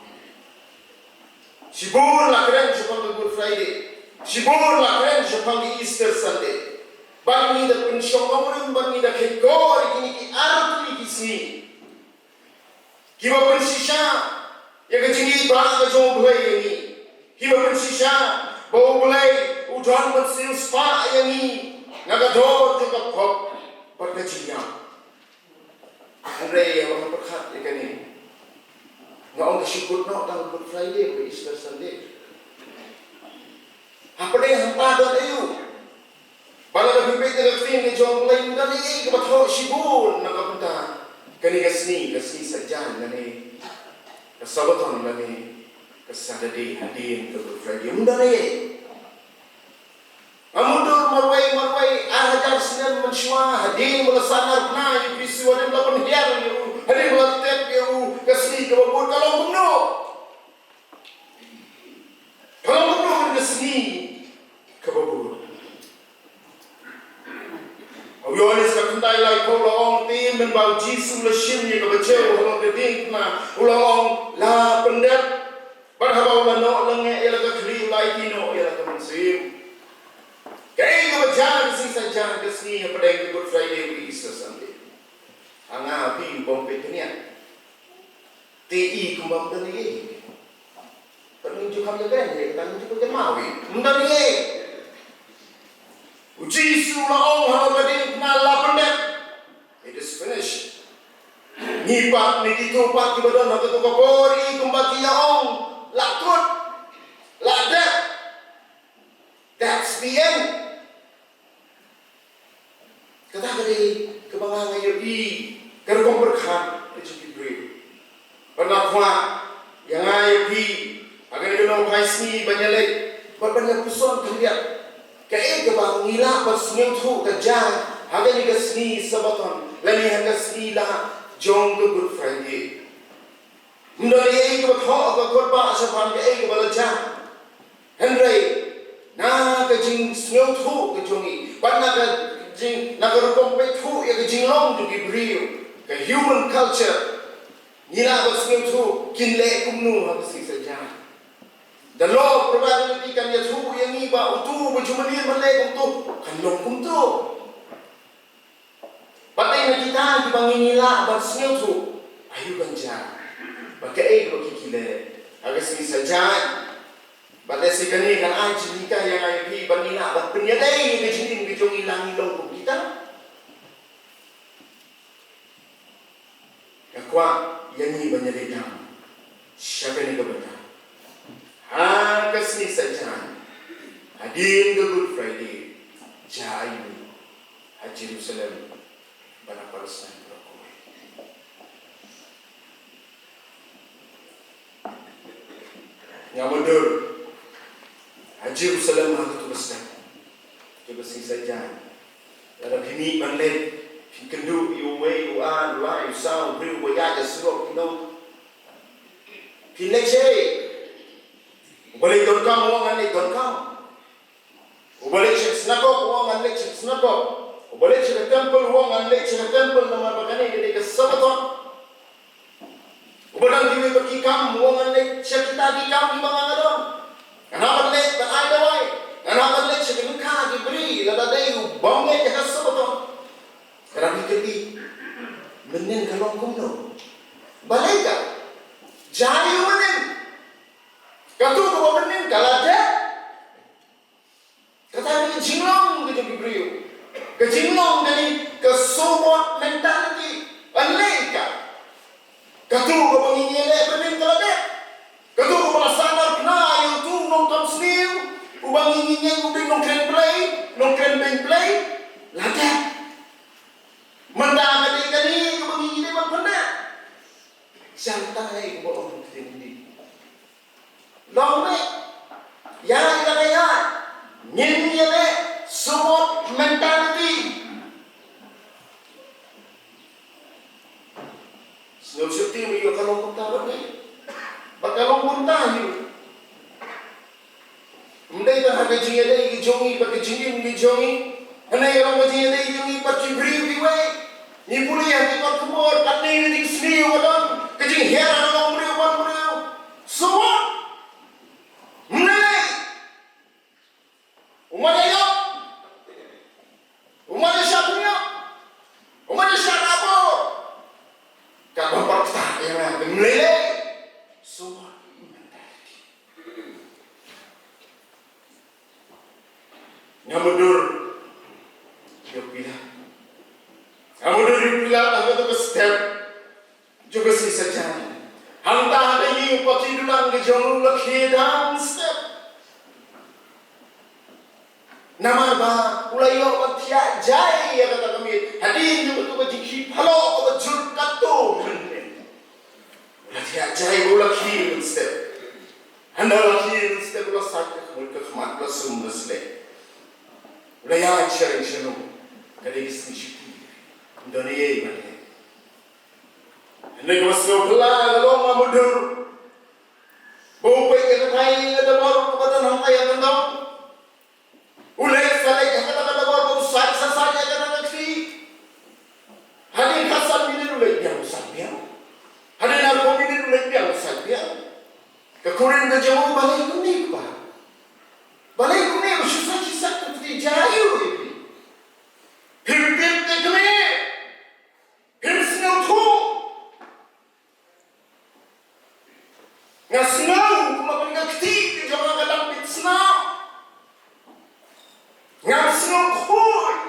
Shibun la kren shaphang ka Good Friday, shibun la kren shaphang ka Easter Sunday. Bad ngi da pynshong nongrim, bad ngi da khein kor ïa kine ki arphew tylli ki sngi kiba pynshisha ïa ka jingïeit ba ka jong U Blei ïa ngi, kiba pynshisha ba U Blei u don ban siewspah ïa ngi na ka dor jong ka pop bad ka jingïap. Hynrei haba nga pyrkhat ïa kane, nga ong ka shu kut noh tang Good Friday bad Easter Sunday. Hapdeng hangta don aïu? Ba lada phi peit ïa ka ktien ka jong U Blei, ym don ei ei kaba thoh shibun na ka bynta kane ka sngi, ka sngi Saitjaiñ lane ka Sabbaton lane ka Saturday hadien ka Good Friday. Ym don ei ei. Nga mutdur marwei marwei, ar hajar snem mynshuwa, hadien ba la sahnarphna ïa u Jisu, hadien ba la pynhiar ïa u, hadien ba la tep ïa u, ka sngi kaba bud ka long kumno? Ka long kumno ka sngi kaba bud? Ha u Ïoannis ka khyndai laiphew la ong, te mynba u Jisu u la shim ïa kaba jlew halor ka diengphna, u la ong, la pyndep. Bad haba u la noh lyngngoh ïa la ka khlieh, u la aiti noh ïa la ka mynsiem. Kaei kaba jia ha ka sngi Saitjaiñ, ka sngi hapdeng ka Good Friday bad Easter Sunday? Ha nga ha phi uba ym peit bniah, te i kumba ym don ei ei. Pat ngin ju kham ïakren ïa kata, ngin ju kynmaw hi. Ym don ei ei. U Jisu u la ong halor ka diengphna, la pyndep. It is finished. Ngi pat, ngi kito pat kiba don ha kato ka por, i kumba ki ïa ong, la kut, la dep. That's the end. Kata ka dei kaba nga nga ïohi ka rukom pyrkhat ka jong ki briew. Bad nga kwah ïa nga ïa phi ha kane ka nongphai sngi ban ïaleit bad ban ïa puson khyndiat kaei kaba ngi lah ban sngewthuh ka jia ha kane ka sngi Sabbaton lane ha ka sngi lad jong ka Good Friday. Ym don ei ei kaba thoh ha ka kot ba shaphang kaei kaba la jia. Hynrei na ka jingsngewthuh ka jong ngi bad na ka jing, na ka rukom peit thuh ïa ka jinglong jong ki briew, ka human culture, ngi lah ban sngewthuh kin leh kumno ha ka sngi Saitjaiñ. The law of probability kan ïathuh ïa ngi ba uto uba ju mynnin ban leh kumto kan long kumto. Bad dei na kita kiba ngin ïa lah ban sngewthuh aïu ban jia bad kaei ba ki, ki leh ha ka sngi Saitjaiñ. Bad lehse kane kan ai jinghikai ïa nga ïa phi ban ïa lah ban pynïadei ïa ka jingim ka jong ngi lada ngi long kum kita. Nga kwah ïa ngi ban ïaleit tam sha kane ka bynta. Ha ka sngi Saitjaiñ, hadien ka Good Friday, jia aïu ha Jerusalem bad na Palestine baroh kawei? Nga mutdur ha Jerusalem ha kato ka step, kato ka sngi Saitjaiñ. Lada phi mih ban leit, phin kynduh ïa uwei, u ar, u lai, u saw, u briew uba ïaid ïa surok, you know. Phin leit shaei? Uba leit donkam u ong ngan leit donkam. Uba leit sha ka synagog u ong ngan leit sha ka synagog. Uba leit sha ka temple u ong ngan leit sha ka temple namar ba kane ka dei ka Sabbaton. Uba don kiwei pat ki kam u ong ngan leit sha kita ki kam kiba nga nga don. Ngan hap ban leit ban ai dawai. Ngan hap ban leit sha ka lyngkha ki briew lada dei u bym leit ha ka Sabbaton. Ka dang ïakynduh, mynnin ka long kumno? Balei ka jia aïu mynnin? Kato kaba mynnin ka la dep. Kata ka jinglong ka jong ki briew. Ka jinglong kane ka Sukkot mentality. Balei ka, kato kaba ngin ïaleh mynnin ka la dep. Kato kaba la sahnarphna ïa uto u nongkam sniew uba ngi, ngi ïeng u dei nongkren Blei, nongkren beiñ Blei, la dep. Mynta ka dei kane kaba ngi, ngi dei ban pyndep. Shah tang ïa kaba ong ka ktien Hindi. Long ne ïa, ïa ka ïa ngin ïaleh Sukkot mentality. Sngewsih te me ïoh ka long kumta bad ngi. Bad ka long kumta hi. Ym dei tang ha ka jingïadei ka jong ngi bad ka jingim ka jong ngi. Hynrei ka long ka jingïadei jong ngi bad ki briew kiwei. Ngi pule ha ki kot khubor, katne ka jingsniew ka don, ka jinghiar ha ka long briew ban briew. So what? Ym dei. U ma da ïap, u ma da shah pynïap, u ma da shah rabor. Ka bym pat ktah ïa nga, ym lei lei. So what? Nga mutdur ïa u Pilat. Nga mutdur ïa u Pilat ha kato ka step jong ka sngi Saitjaiñ. Hangta ha ka ïing, u pakidulang ka jong u la khie dang step. Namar ba u la ïoh ban thiah jai ïa kata ka miet hadien jong kata ka jingkhih phalok kaba jur katto mynmiet. U la thiah jai ba u la khie mynstep. Hynda u la khie mynstep u la sait ka khmut ka khmat, u la sum u la sleh. U la ïaid sha reng sha no. Ka dei ka sngi shuti. Ym don ei ban leh. Hynrei kaba sngewphylla ka long, nga mutdur ba u peit ïa ka thaiñ ka dabor kaba don hangtai ha kyndong. U leit sa leit ha kata ka dabor ba u sait sa sait ïa kata ka kti. Hadien khatsan minit u leit biang u sait biang. Hadien arphew minit u leit biang u sait biang. Ka kurim ka jong u, balei kumne kpa? Balei kumne ba shu sait shu sait ka kti, jia aïu ïa phi? Phim tip te kmie. Phim sngewthuh. Nga sngew kumba kane ka kti ka jong nga ka dang bit snam. Ngam sngewkhuid.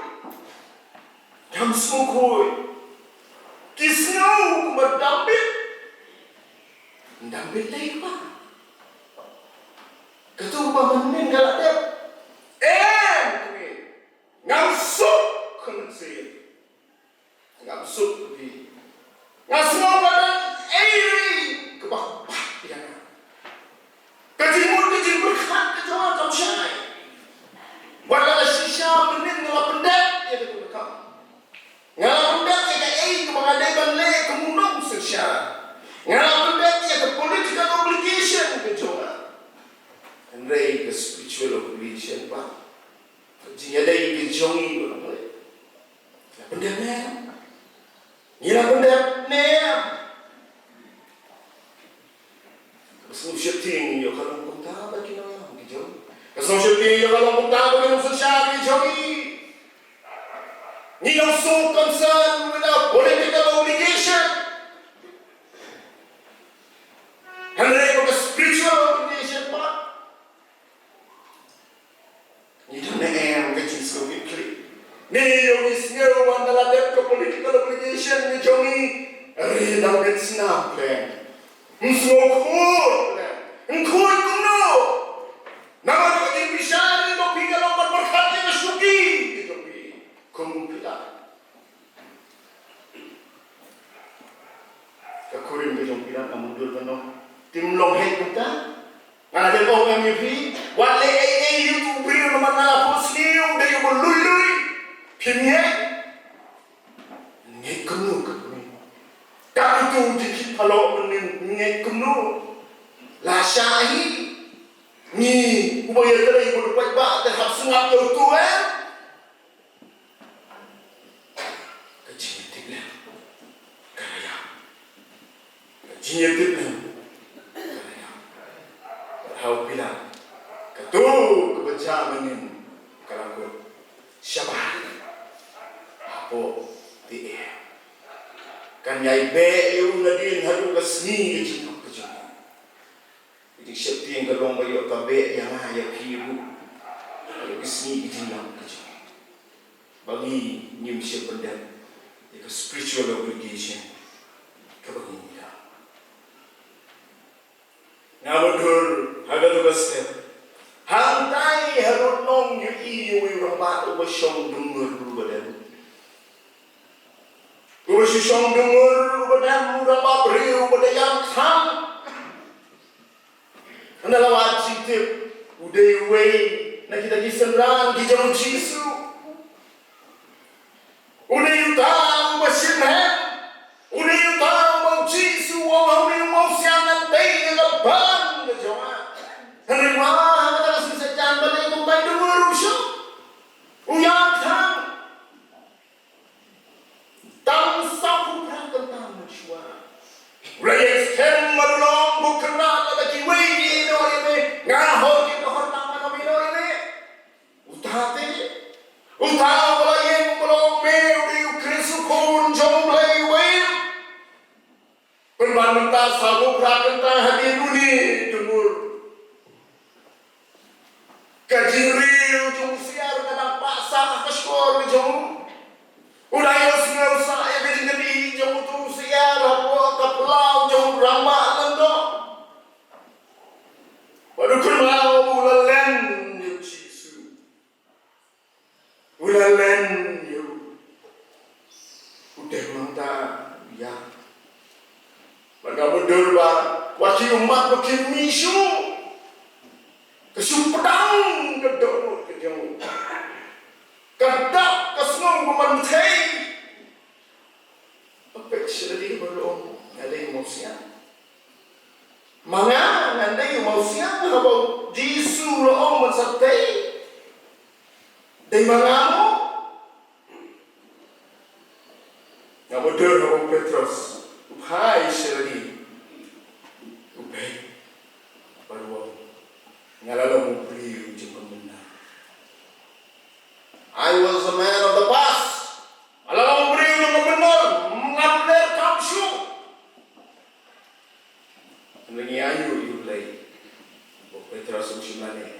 Ngam sngewkhuid. Ki sngew kumba dang bit. Dang bit lei ba. Katu ba mynnin ka la dep. Em, kmie. Ngam suk kynse. Ngam suk phi. Nga sngew ba don ei kaba kpat ïa nga. Ka jingmut ka jingpyrkhat ka jong nga kam shai. Wat la ka shisha mynnin nga la pyndep ïa ka jingpyrkhat. Nga la pyndep ïa kaei kaba nga dei ban leh kum u nongsynshar. Nga la pyndep ïa ka political obligation ka jong nga. Hynrei ka spiritual obligation ba ka jingïadei ka jong ngi ba nga leh. Ngi la pyndep ne em? Ngi la pyndep ne em? Ka sngewsih tieng ïa ka long kumta ba ki nongïalam ki jong. Ka sngewsih tieng ïa ka long kumta ba ki nongsynshar ki jong ngi. Ngi long so concerned with our political obligation. Hynrei ba ka spiritual obligation ba Ngi dang ne em ka jingsngewkitkhlieh? Ngi ïoh ngi sngew ba ynda la dep ka political obligation ngi jong ngi, re dang bit snam khlem. Ym sngewkhuid khlem. Ym khuid kumno? Namar ka jingbishar ngi ba phi ka long ban pyrkhat ïa ka shuki ka jong phi. Kum phi la Ka kurim ka jong Pilat, nga mutdur ban ong, te ym long heh kumta. Nga la dep ong em ïa phi, wat leh ei ei ïa utu u briew namar nga la phohsniew u dei uba lui lui. Phim ngeit? Ngeit kumno ka kurim? Ka utu u jingkhih phalok mynnin ngeit kumno? Lashai hi ngi uba ïatrei uba dei paidbah te hap sngap ïa utu em? Ka jingïatiplem ka la ïap. Ka jingïatiplem ka la ïap. Bad ha u Pilat kato kaba jia mynnin ka la kut, shabar hapoh te eh. Kan ïai beh ïa u nadien haduh ka sngi ka jingkut ka jingkut. Ka jingsheptieng ka long ba ïoh ka beh ïa nga ïa phi ruh. Ïa ka sngi ka jingïap ka jong. Ba ngi ngim shym pyndep ïa ka spiritual obligation kaba ngi don. Nga mutdur ha katu ka step. Hangtai harud nong ïohi ïa uwei u rangbah uba shong dum ngur uba dem. Uba shu shong dum ngur uba dem, u rangbah briew uba dei ïam thang. Ynda la wad jingtip, u dei uwei na kita ki synran ki jong u Jisu. U dei uta uba shim hem. U dei uta uba u Jisu u ong ha une u mawsiang, ngan tei ïa ka bam ka jong nga. Hynrei ma ha kata ka sngi Saitan ba dei kumta u dei u ruh shuh. U ïam thang. Tang sawphew phra kynta mynshuwa. U la ïeng skhem bad u la ong, ko Kynrad, lada kiwei ki ïehnoh ïa me, nga hok ïa ka hok tang ba ym ïehnoh ïa me. Uta te, uta uba la ïeng uba la ong, me u dei u Khrist u Khun jong U Blei uba im. Pynban mynta sawphew phra kynta hadien une dum ngur. Ka jingriew jong u Siar ka dang pah sah ha ka shkor jong u. U dang ïohsngew sah ïa ka jingkyrpad jong utu u Siar hapoh ka phyllaw jong u rangbah lyngdoh. Bad u kynmaw ba u la len ïa u Jisu. Te mynta ïa. Bad nga mutdur ba wat ki ummat ba ki mih shuh. Ka shu pdang ka dohnud ka jong u. Ka dak ka sngew ba man thei. Ba peit sha lade ba la ong nga dei u mawsiang. Ma nga ngan dei u mawsiang haba u Jisu u la ong ban sa tei. Dei ma nga mo? Nga mutdur haba u Petros u phai sha lade. U peit bad u ong nga la long u briew jong ka mynnor. I was a man of the past. Nga la long u briew jong ka mynnor, ngam ler kam shuh. Hynrei ngi ainguh ïa U Blei. U Petros um shym la neh.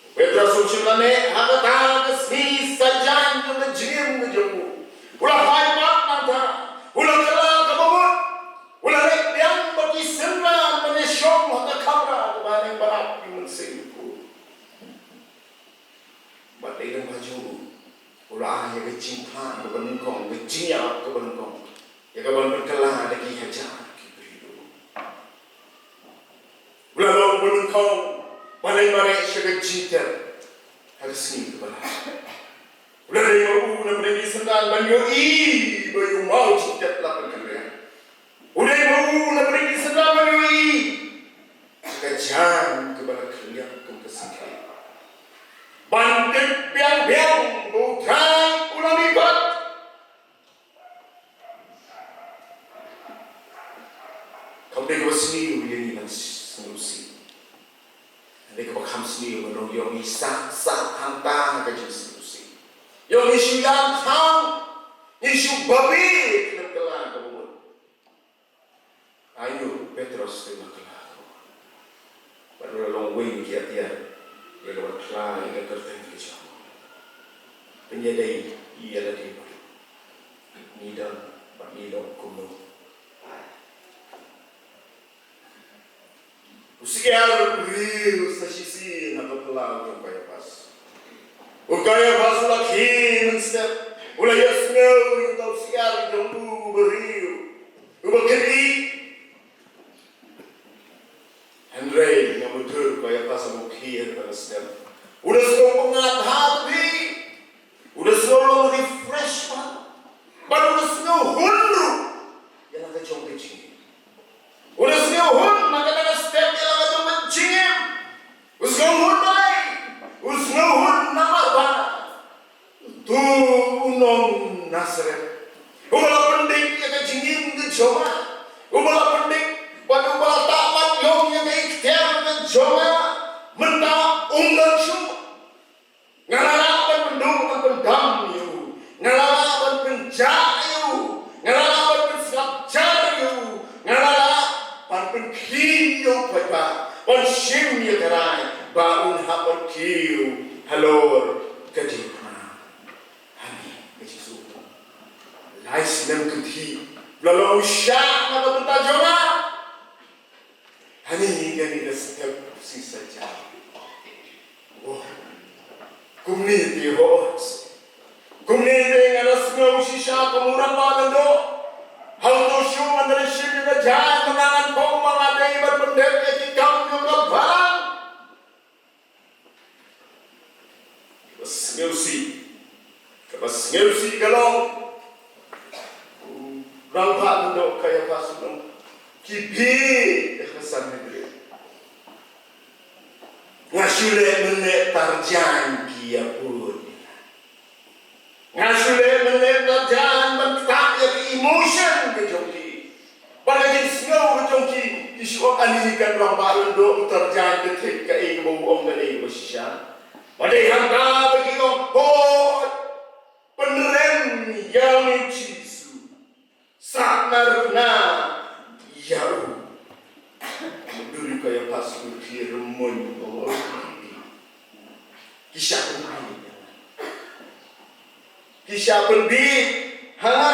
U Petros um shym la neh ha kata ka sngi saitjaiñ jong ka jingim ka jong u. U la phai pat nangta. U la kylla kaba mut. U la leit biang bad ki synran ban ïashong ha ka kamra kaba ha neng ba ap ïa u Mynsiem Bakhuid. Bad dei tang ba jong u, u la ai ïa ka jingphla kaba nyngkong, ka jingïarap kaba nyngkong, ïa kaban pynkylla da ki hajar ki briew. U la long uba nyngkong ban leit mareh sha ka jingtep ha ka sngi kaba lai. U la dei ma u na pdeng ki synran ban ïohi ba ïa u maw jingtep la pynkylla. U dei ma u na pdeng ki synran ban ïohi ka jaiñ kaba la khylliap kum ka syngkien. Ban tip biang biang ba U Trai u la mihpat. Kam dei kaba sniew ïa ngi ban sngewsih. Dei kaba kham sniew ban ong ïoh ngi sah sah hangta ha ka jingsngewsih. Ïoh ngi shu ïam tang, ngi shu babe khlem kylla kaba mut. Aïu Petros te la kylla. Bad u la long uwei na ki atiar ïa kaba kylla ïa ka kyrteng ka jong u. Pynïadei ïa lade bad ngi don bad ngi long kumno. U syiar u briew sa shisien ha ka phyllaw jong u Kaiaphas. U Kaiaphas u la khie mynstep, u la ïohsngew ïa uta u syiar jong u briew uba kyndiah. Hynrei nga mutdur u Kaiaphas haba u khie ha kata ka step, u da sngew pyngngad ha ka phi. U da sngew long refresh bha. Bad u da sngew hun ruh ïa la ka jong ka jingim. U da sngew hun na kata ka step ïa la ka jong ka jingim. U sngew hun balei? U sngew hun namar ba uto u nong Nasareth uba la pyndik ïa ka jingim ka jong nga, uba la pyndik bad uba la tah mat ïong ïa ka ikhtiar ka jong nga, mynta um don shuh. Nga la lah ban pynduh ban pyndam ïa u. Nga la lah ban pynjah ïa u. Nga la lah ban pynsngap jar ïa u. Nga la lah ban pynkhih ïa u paidbah ban shim ïa ka rai ba un hap ban kiew halor ka diengphna. Hangne ka jingsngewthuh lai snem kynthih u la long u shah na ka bynta jong nga. Hangne kane ka step shisha jam. Kumne te ho. Kumne te nga la sngew shisha kum u rangbah lyngdoh. Hato shuh ngan da shim ïa ka jaiñ ba nga ngan phong ba nga dei ban pyndep ïa ki kam jong ka balang. Kaba sngewsih, kaba sngewsih ka long u rangbah lyngdoh Kaiaphas u ong ki bieit ha Sanhedrin. Nga shu leh mynleh tarjaiñ ki ïa pud. Nga shu leh mynleh tarjaiñ ban ktah ïa ki emotion ka jong ki. Bad ka jingsngew ka jong ki, ki shu ong ani kan rangbah lyngdoh u tarjaiñ ka thik kaei kaba u ong kaei kaba shisha. Bad dei hangta ba ki ong hooid pynrem ïa u Jisu. Sahnarphna ïa u. Duri Kaiaphas u khie rymmuiñ u ong ki shah pynbieit. Ki shah pynbieit ha nga.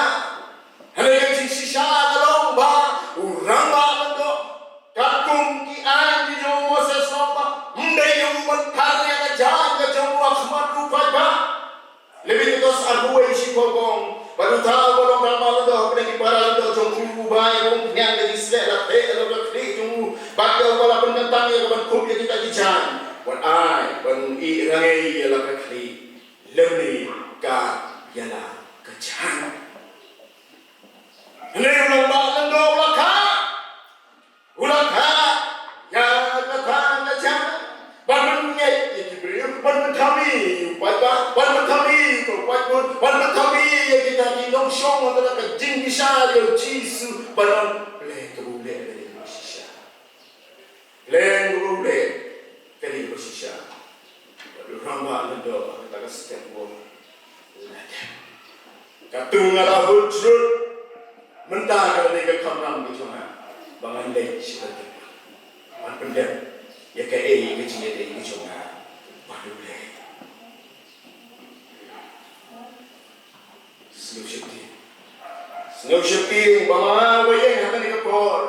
Hynrei ka jingshisha ka long ba u rangbah lyngdoh katkum ki aiñ ki jong u Moses u ong ba ym dei ïa u ban thar ïa ka jaiñ ka jong u ha khmat u paidbah. Leviticus arphew wei shiphew ka ong Bad uta uba long rangbah lyngdoh hapdeng ki para lyngdoh jong u, uba ïa u pynïang ka jingsleh la theh ïa la ka khlieh jong u, bad ïa uba la pynkyntang ïa ka ban kup ïa kita ki jaiñ, wat ai ban ïeh rangbah ïa la ka khlieh lymne ka ïa la ka jaiñ. Hynrei u rangbah lyngdoh u la kha U la kha ïa kata ka jaiñ ban pynngeit ïa ki briew, ban pynthame ïa u paidbah, ban pynthame ïa u paidbah, ban pynthame ïa kita ki nongshong ïa ka jingbishar ïa u Jisu, ban ong, Blei, kaba u leh ka dei kaba shisha. Blei, kaba u leh ka dei kaba shisha. Bad u rangbah lyngdoh ha kata ka step u ong, Katto nga la hut jrut, mynta ka la dei ka kamram ka jong nga ba ngan leit sha ka temple ban pyndep ïa kaei ka jingïadei ka jong nga bad U Blei. Sngewsih, sngewsih ba ma ba ïeng ha kane ka por,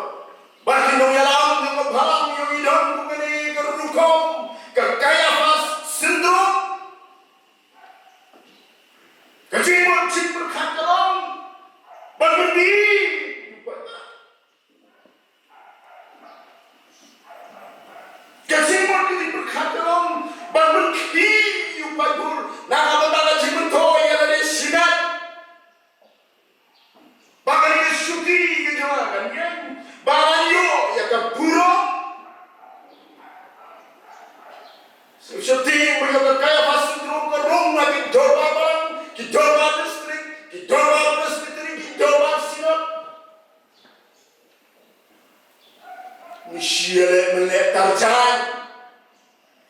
ba ki nongïalam jong ka balang ïoh i don kum kane ka rukom ka Caiaphas syndrome. Ka jingmut jingpyrkhat ka long ban pyndie. Ka jingmut ka jingpyrkhat ka long ban pynkhih ïa u paidbah na ka bynta ka jingmyntoi ïa lade shimet. Ba kane ka shuki ka jong nga kan ïeng, ba ngan ïoh ïa ka burom. Sngewsih ba ïa ka Caiaphas syndrome ka rung ha ki dorbar balang, ki dorbar district, ki dorbar presbytery, ki dorbar synod. Ngi shu ïaleh mynleh tarjan.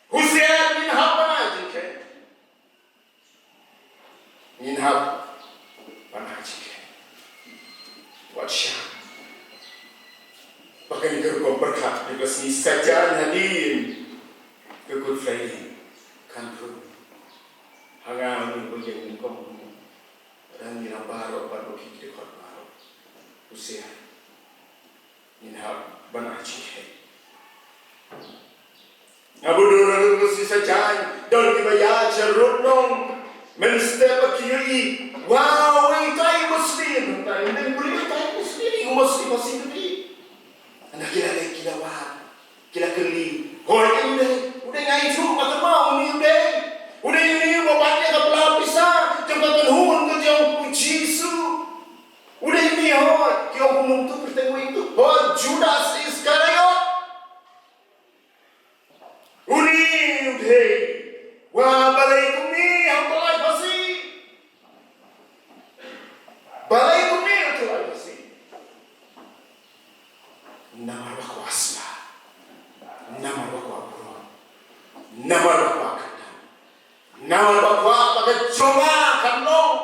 Husiar, ngin hap ban ai jingkheiñ. Ngin hap ban ai jingkheiñ. Wat shah ba kane ka rukom pyrkhat ïa ka sngi Saitjaiñ hadien ka Good Friday kan rung ha nga, ha une uba ïeng nyngkong, ha ngi baroh bad ha ki dkhot baroh. Husiar. Ngin hap ban ai jingkheiñ. Nga bud dur ha ka sngi Saitjaiñ, don kiba ïaid sha rud nong mynstep bad ki ïohi, wow, uwei utai u Muslim. Hangta ym dei u briew utai u Muslim, u Muslim, Muslim utai. Hynda ki la leit ki la wad, ki la kylli, hooid, u dei, u dei, nga ithuh ba ka ma une u dei, u dei une uba bat ïa ka pla pisa jong ka kynhun ka jong u Jisu. U dei une, hooid, ki ong kumno to, pyrthei uwei to, hooid, Judas Iskariot. Une u dei, wa balei kumne ha u tyllai phasi? Balei kumne ha u tyllai phasi? Namar ba kwah sla, namar ba kwah burom, namar ba kwah kyrdan, namar ba kwah ba ka jong nga kan long.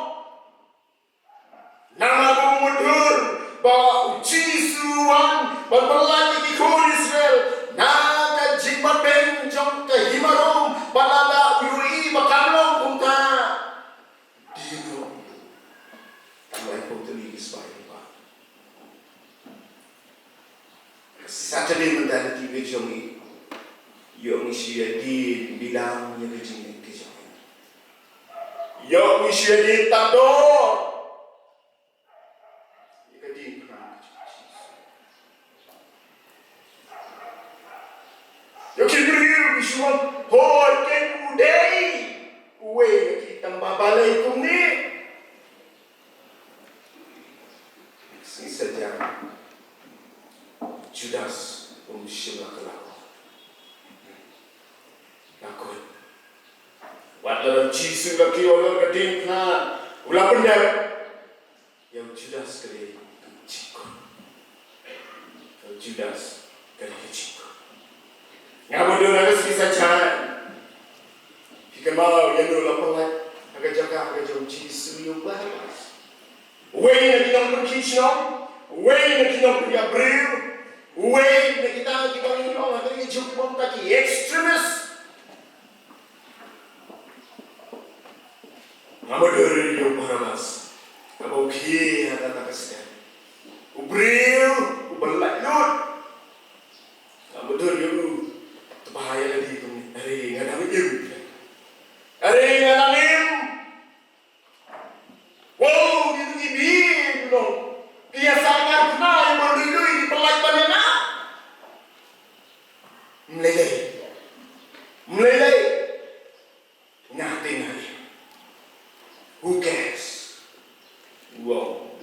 Namar ba u mutdur ba u Jisu u wan ban pyllait ïa ki khun Israel na ka jingbat beiñ jong ka hima Rom, bad lada u ïohi ba kam long kumta, dei ruh tang laiphew tylli ki spah ïa u paid. Ka Saturday mentality ka jong ngi, ïoh ngi shu ïadien bilang ïa ka jingngeit ka jong ngi. Ïoh ngi shu ïadien tad dor ïa ka diengphna ka jong Jisu. Ïoh ki briew ki shu ong, hooid, ken u dei uwei na ki, tang ba balei kumne? Sngi Saitjaiñ, Judas um shym la kylla. La kut. Wat la u Jisu la kiew halor ka diengphna, u la pyndep. Ïa u Judas ka dei ka jingkut. Ïa u Judas ka dei ka jingkut. Nga bud dur ha ka sngi Saitjaiñ, phi kynmaw ïa uno u la pyllait ha ka jaka ka jong u Jisu? Ïa u Barabbas. Uwei na ki nongpynkhih shnong, uwei na ki nongpynïap briew, uwei na kita kiba ngi ong ha kane ka juk ba ki extremist. Nga bud dur ïa u Barabbas, haba u khie ha kata ka step. U briew uba laitluid. Nga bud dur ïa u, tba ïa lade kumne, are nga dang im. Are nga dang im. Wow,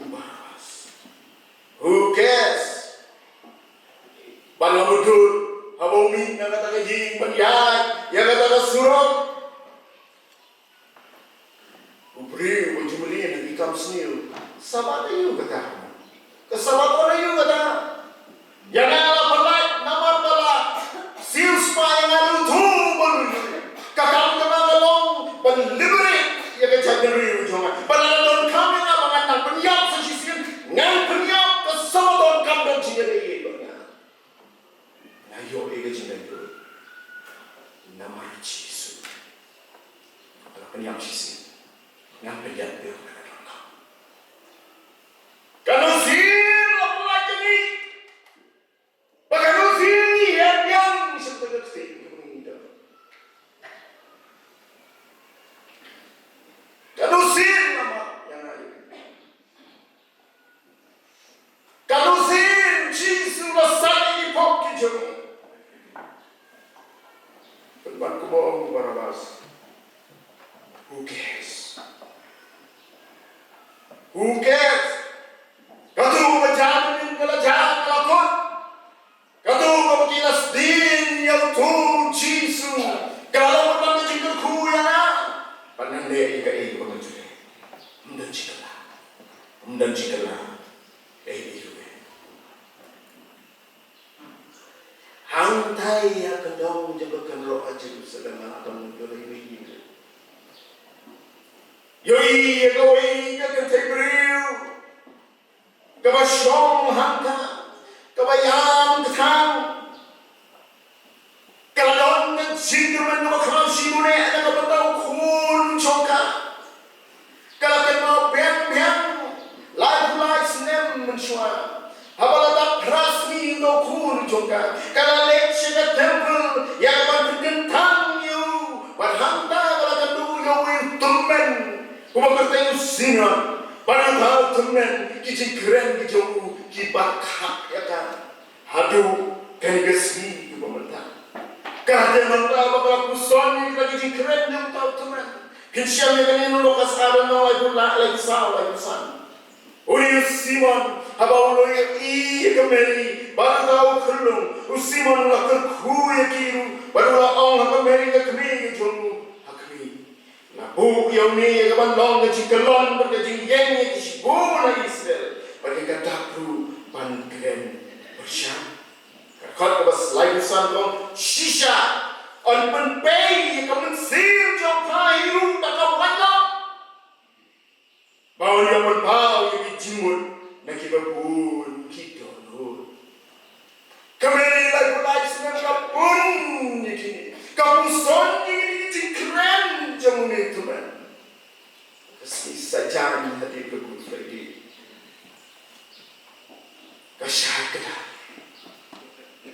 Barabbas. Who cares? Ban ïa mudui haba u mih na kata ka ïing ban ïaid ïa kata ka surok. U briew uba ju mlien ha ki kam sniew. Sabbaton aïu kata? Ka Sabbaton aïu kata? Ïa nga la pyllait namar ba la siewspah ïa nga da uto uba lui. Ka kam jong nga ka long ban liberate ïa ka jaitbynriew jong nga. Ba lada donkam ïa nga ba ngan nang pynïap sa shisien, ngan pynïap. Ka Sabbaton kam don jingïadei bad nga. Nga ïoh ïa ka jingïadei namar Jisu. Ba la pynïap shisien, ngan pynïap ïa ka donkam. Katno sien la pynlait ïa ngi. Ba katno sien ngi heh biang sha kata ka ktien kaba ngi don. Katno sien la mad ïa nga ïa. Katno sien Jisu la sait ïa ki pop ki jong ngi. Pynban kumba ong u Barabbas. Who cares? Who cares? Katu ka jam ka la jam ka la kut. Katu kaba ki la sdien ïa uto u Jisu. Ka la long kaba ka jingkyrkhu ïa nga. Ban nang leh ïa kaei kaba nga ju leh. Ym don jingkylla. Ym don jingkylla. Ei ei ruh. Hangtai ha kyndong jong ka kynroh ha Jerusalem ha ban ïoh ïa ïa. Ïoh ïa kawei ka kynthei briew. Kaba shong hangta, kaba ïam kthang. Ka la don ka jingkyrmen kaba khraw shibun eh na ka bynta u khun jong ka. Ka la kynmaw biang biang laiphew lai snem mynshuwa. Haba la dap phra sngi u khun jong ka, ka la leit sha ka temple ïa ka ban pynkyntang ïa u. Bad hangta ka la kynduh ïa uwei u tymmen. Uba kyrteng u Simeon, bad uta u tymmen, ki jingkren ki jong u ki bakhap ïa ka. Haduh kane ka sngi kaba mynta. Ka dei mynta ba ka la puson ïa kita ki jingkren jong uta u tymmen. Phin shem ïa kane na Lukas arphew, laiphew, laiphew saw, laiphew san. Une u Simeon, haba u la ïohi ïa ka Mary bad uta u khyllung, u Simeon u la kyrkhu ïa ki ruh, bad u la ong ha ka Mary ka kmie ka jong u, ha kmie. La buh ïa une ïa ka ban long ka jingkyllon bad ka jingïeng ïa ki shibun ha Israel. Bad ïa ka dak ruh ban kren pyrshah. Ka dkhot kaba laiphew san ka ong, shisha yn pynpei ïa ka mynsiem jong pha hi ruh da ka wanlam. Ba un ïa pynpaw ïa ki jingmut na kiba bun ki dohnud. Ka Mary laiphew lai snem ka pun ïa kine. Ka puson ïa kine ki jingkren jong une u tymmen. Ka sngi Saitjaiñ hadien ka Good Friday. Ka shait kdar.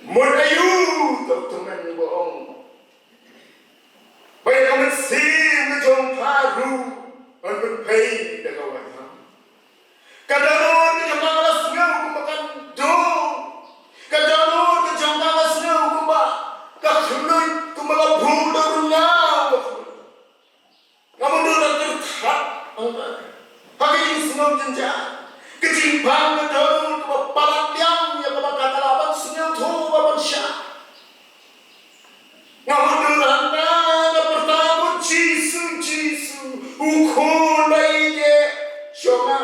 Mut aïu, uta u tymmen uba ong. Ba ïa ka mynsiem ka jong pha ruh yn pynpei da ka wanlam. Ka dohnud ka jong nga la sngew kumba kan dum. Ka dohnud ka jong nga la sngew kumba ka khluit, kumba la buh da u rnga ba khluit. Nga mutdur ban kyrthat hangta ha ka jingsngew jynjar. Ka jingpang ka dohnud kaba palat liang ïa kaba ka la ban sngewthuh ba ban shah. Nga mutdur hangta nga pyrta, Jisu, Jisu, u khun ba ïeit jong nga.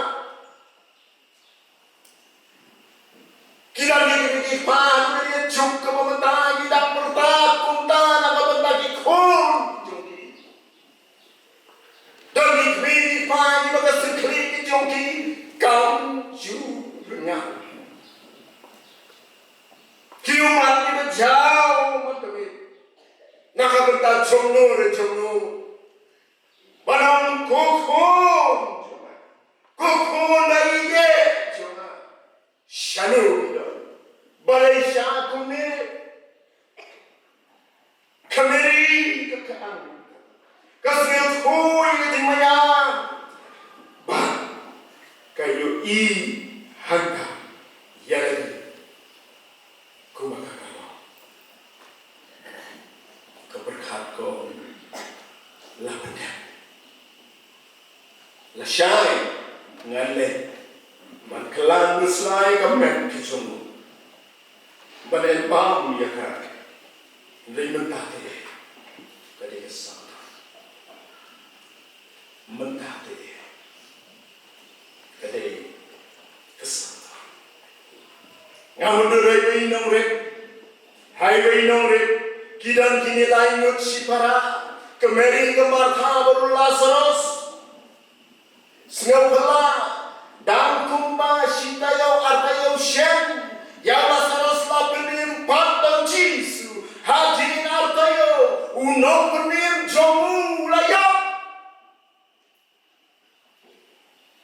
Ki don ki kmie ki kpa, ki don ki juk kaba mynta ki dang pyrta kumta na ka bynta ki khun jong ki. Don ki kmie ki kpa kiba ka syngkhlieh ki jong ki kam ju rnga. Ki ummat kiba jaw ummat ka miet na ka bynta jongno re jongno. Ba nang, ko khun jong nga, ko khun ba ïeit jong nga. Shano i don? Balei sha kumne? Ka Mary ka kyrpang, ka sngewthuh ïa ka jingmaïa bad ka ïohi hangta ïa lade kumba ka kyrpang. Ka pyrkhat, ka ong, la pyndep, lashai ngan leit Lan muslai ka met ki jong u ban en bam ïa ka. Hynrei mynta te ka dei ka sawdong. Mynta te ka dei ka sawdong. Nga mutdur ha iwei i nongrit, ha iwei i nongrit, ki don kine lai ngut shipara, ka Mary, ka Martha bad u Lasaros. Sngewphylla, dang kumba shi taïew ar taïew shen, ïa u Lasaros la pynim pat da u Jisu. Hadien ar taïew, u nongpynim jong u la ïap.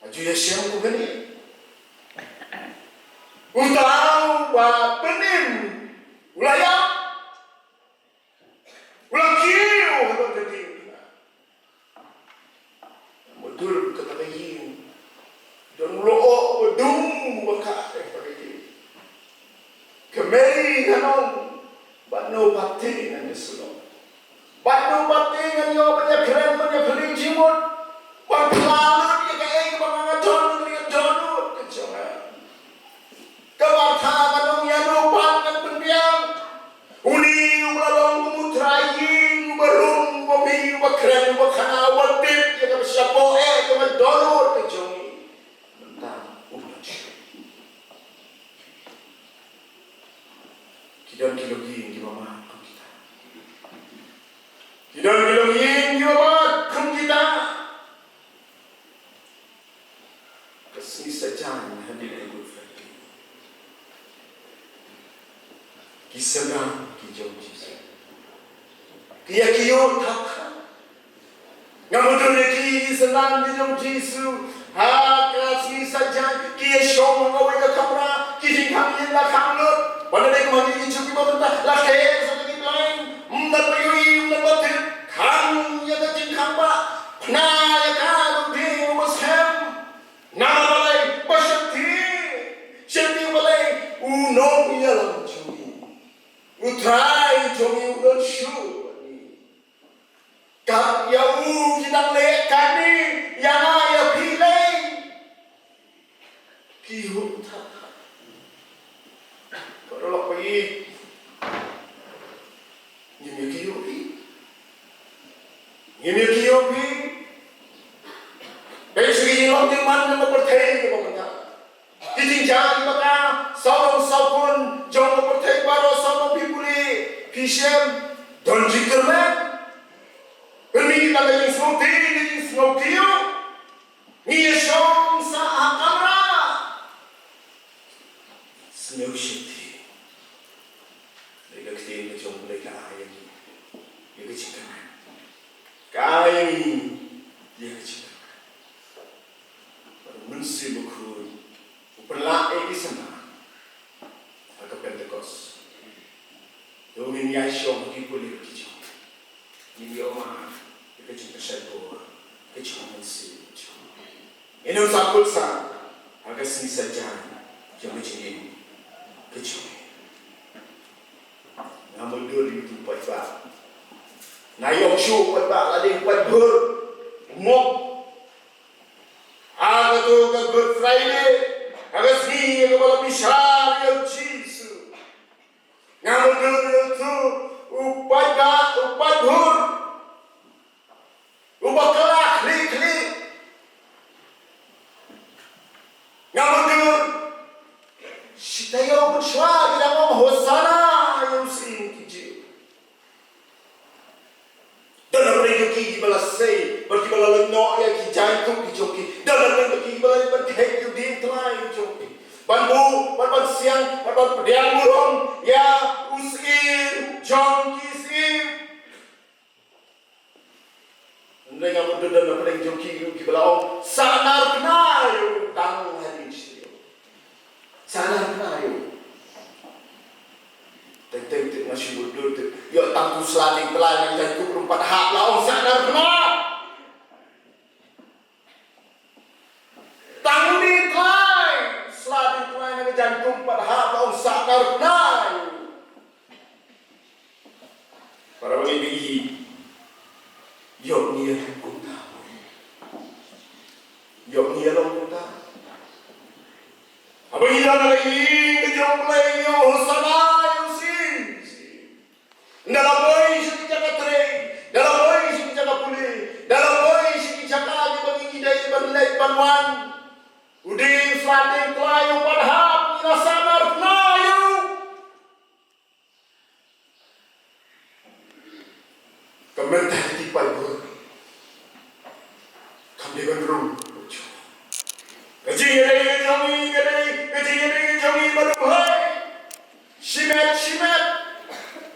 Aju ïa shem ko kane. Uta uba pynim u la ïap. U la kiew ha ka diengphna. Mutdur kata ka ïing. Don u lyoh ba dum ba kha ha kata ka ïing. Ka Mary ka ong, bad no pat te ngan ïasyllok? Bad no pat te ngan ïoh ban ïakren, ban ïaphylliew jingmut, ban kylla lut ïa kaei kaba nga don, nga don lut ka jong nga. Ka Martha ka ong, ïa no pat ngan pynbiang? Une uba la long kum u trai ïing, uba rung, uba mih, uba kren, uba khana, uba tip ïa kaba shapoh eh, kaba dohnud ka jong ngi. Mynta u don shuh. Ki don ki longïing kiba mad kum kita. Ki don ki longïing kiba mad kum kita. Ka sngi Saitjaiñ hadien ka Good Friday, ki synran ki jong Jisu ki ïa kiew thap thap. Nga mutdur ïa ki, ki synran ki jong Jisu ha ka sngi Saitjaiñ, ki ïashong ha kawei ka kamra, ki jingkhang ïing la khang lut. Bad lada kum ha kine ki jong kiba mynta, la kher sa ki blaiñ, ym don ba ïohi, ym don ba tip, khang ïa ka jingkhang ba. Phna ïa ka, Longding uba skhem. Namar balei? Ba sheptieng, sheptieng balei? U nongïalam jong ngi, u Trai jong ngi u don shuh bad ngi. Kat ïa u ki dang leh kane, ïa nga ïa phi lei. Ki ïoh thap thap. Paralok ba ïeit, ngim ïa kiew phi. Ngim ïa kiew phi. Dei shu ki jinglong jingman jong ka pyrthei kaba mynta. Ki jingjia kiba ka, sawdong sawkun jong ka pyrthei baroh, sawdong phi pule, phi shem, don jingkyrmen. Pynmih tang ka jingsngewtei, ka jingsngewkiew. Ngi ïashong sa ha kamra. Sngewsih te. Dei ka ktien ka jong U Blei ka ai ïa ngi ïa ka jingkyrmen. Ka ai ïa ngi ïa ka jingkyrmen. Bad U Mynsiem Bakhuid u pynlah ïa ki synran ha ka Pentekost. To ngin ïashong ha ki pulit ki jong. Ngin ïoh ma ka jingpynshitom ka jong U Mynsiem jong. Ngin ym sa kut sa ha ka sngi Saitjaiñ jong ka jingim ka jong. Nga mutdur ïa u paidbah. Nga ïoh shuh paidbah, la dei paidbah mok. Ha kato ka Good Friday, ha ka sngi kaba la bishar ïa u Jisu. Nga mutdur ïa uto u paidbah, u paidbah uba kylla khlieh khlieh. Nga mutdur shi taïew mynshuwa ki dang ong Hosana ïa u Syiem ki Jiw. Don napdeng jong ki kiba la sei bad kiba la leit noh ïa ki jaiñkup ki jong ki. Don napdeng jong ki kiba la leit ban kheit ïa u diengtlai jong ki, ban buh, ban, ban siang, ban, ban pdiang burom ïa u Syiem jong ki syiem. Hynrei nga mutdur don napdeng jong ki ruh kiba la ong, sahnarphna ïa u tang hadien shi taïew. Sahnarphna ïa u. Teng teng te nga shu mutdur te. Ïoh tang tu sla diengtlai na ka jaiñkup ruh pat hap la ong sahnarphna. Tang diengtlai, sla diengtlai na ka jaiñkup pat hap la ong sahnarphna ïa u. Para bangeit, ïoh ngi ïa long kumta. Ïoh ngi ïa long kumta. Haba ngi don ha ka ïing ka jong U Blei, ngi ong Hosanna ïa U Sing. Ynda la poi sha ki jaka trei, ynda la poi sha ki jaka pule, ynda la poi sha ki jaka kiba ngi dei ban leit ban wan, u dieng sla dieng tlai u pat hap, ngi la sahnarphna ïa u. Ka mentality paidbah kam dei ban rung. Ka jingïadei ka jong ngi ka dei, ka jingïadei ka jong ngi ba dum hai. Shimet, shimet.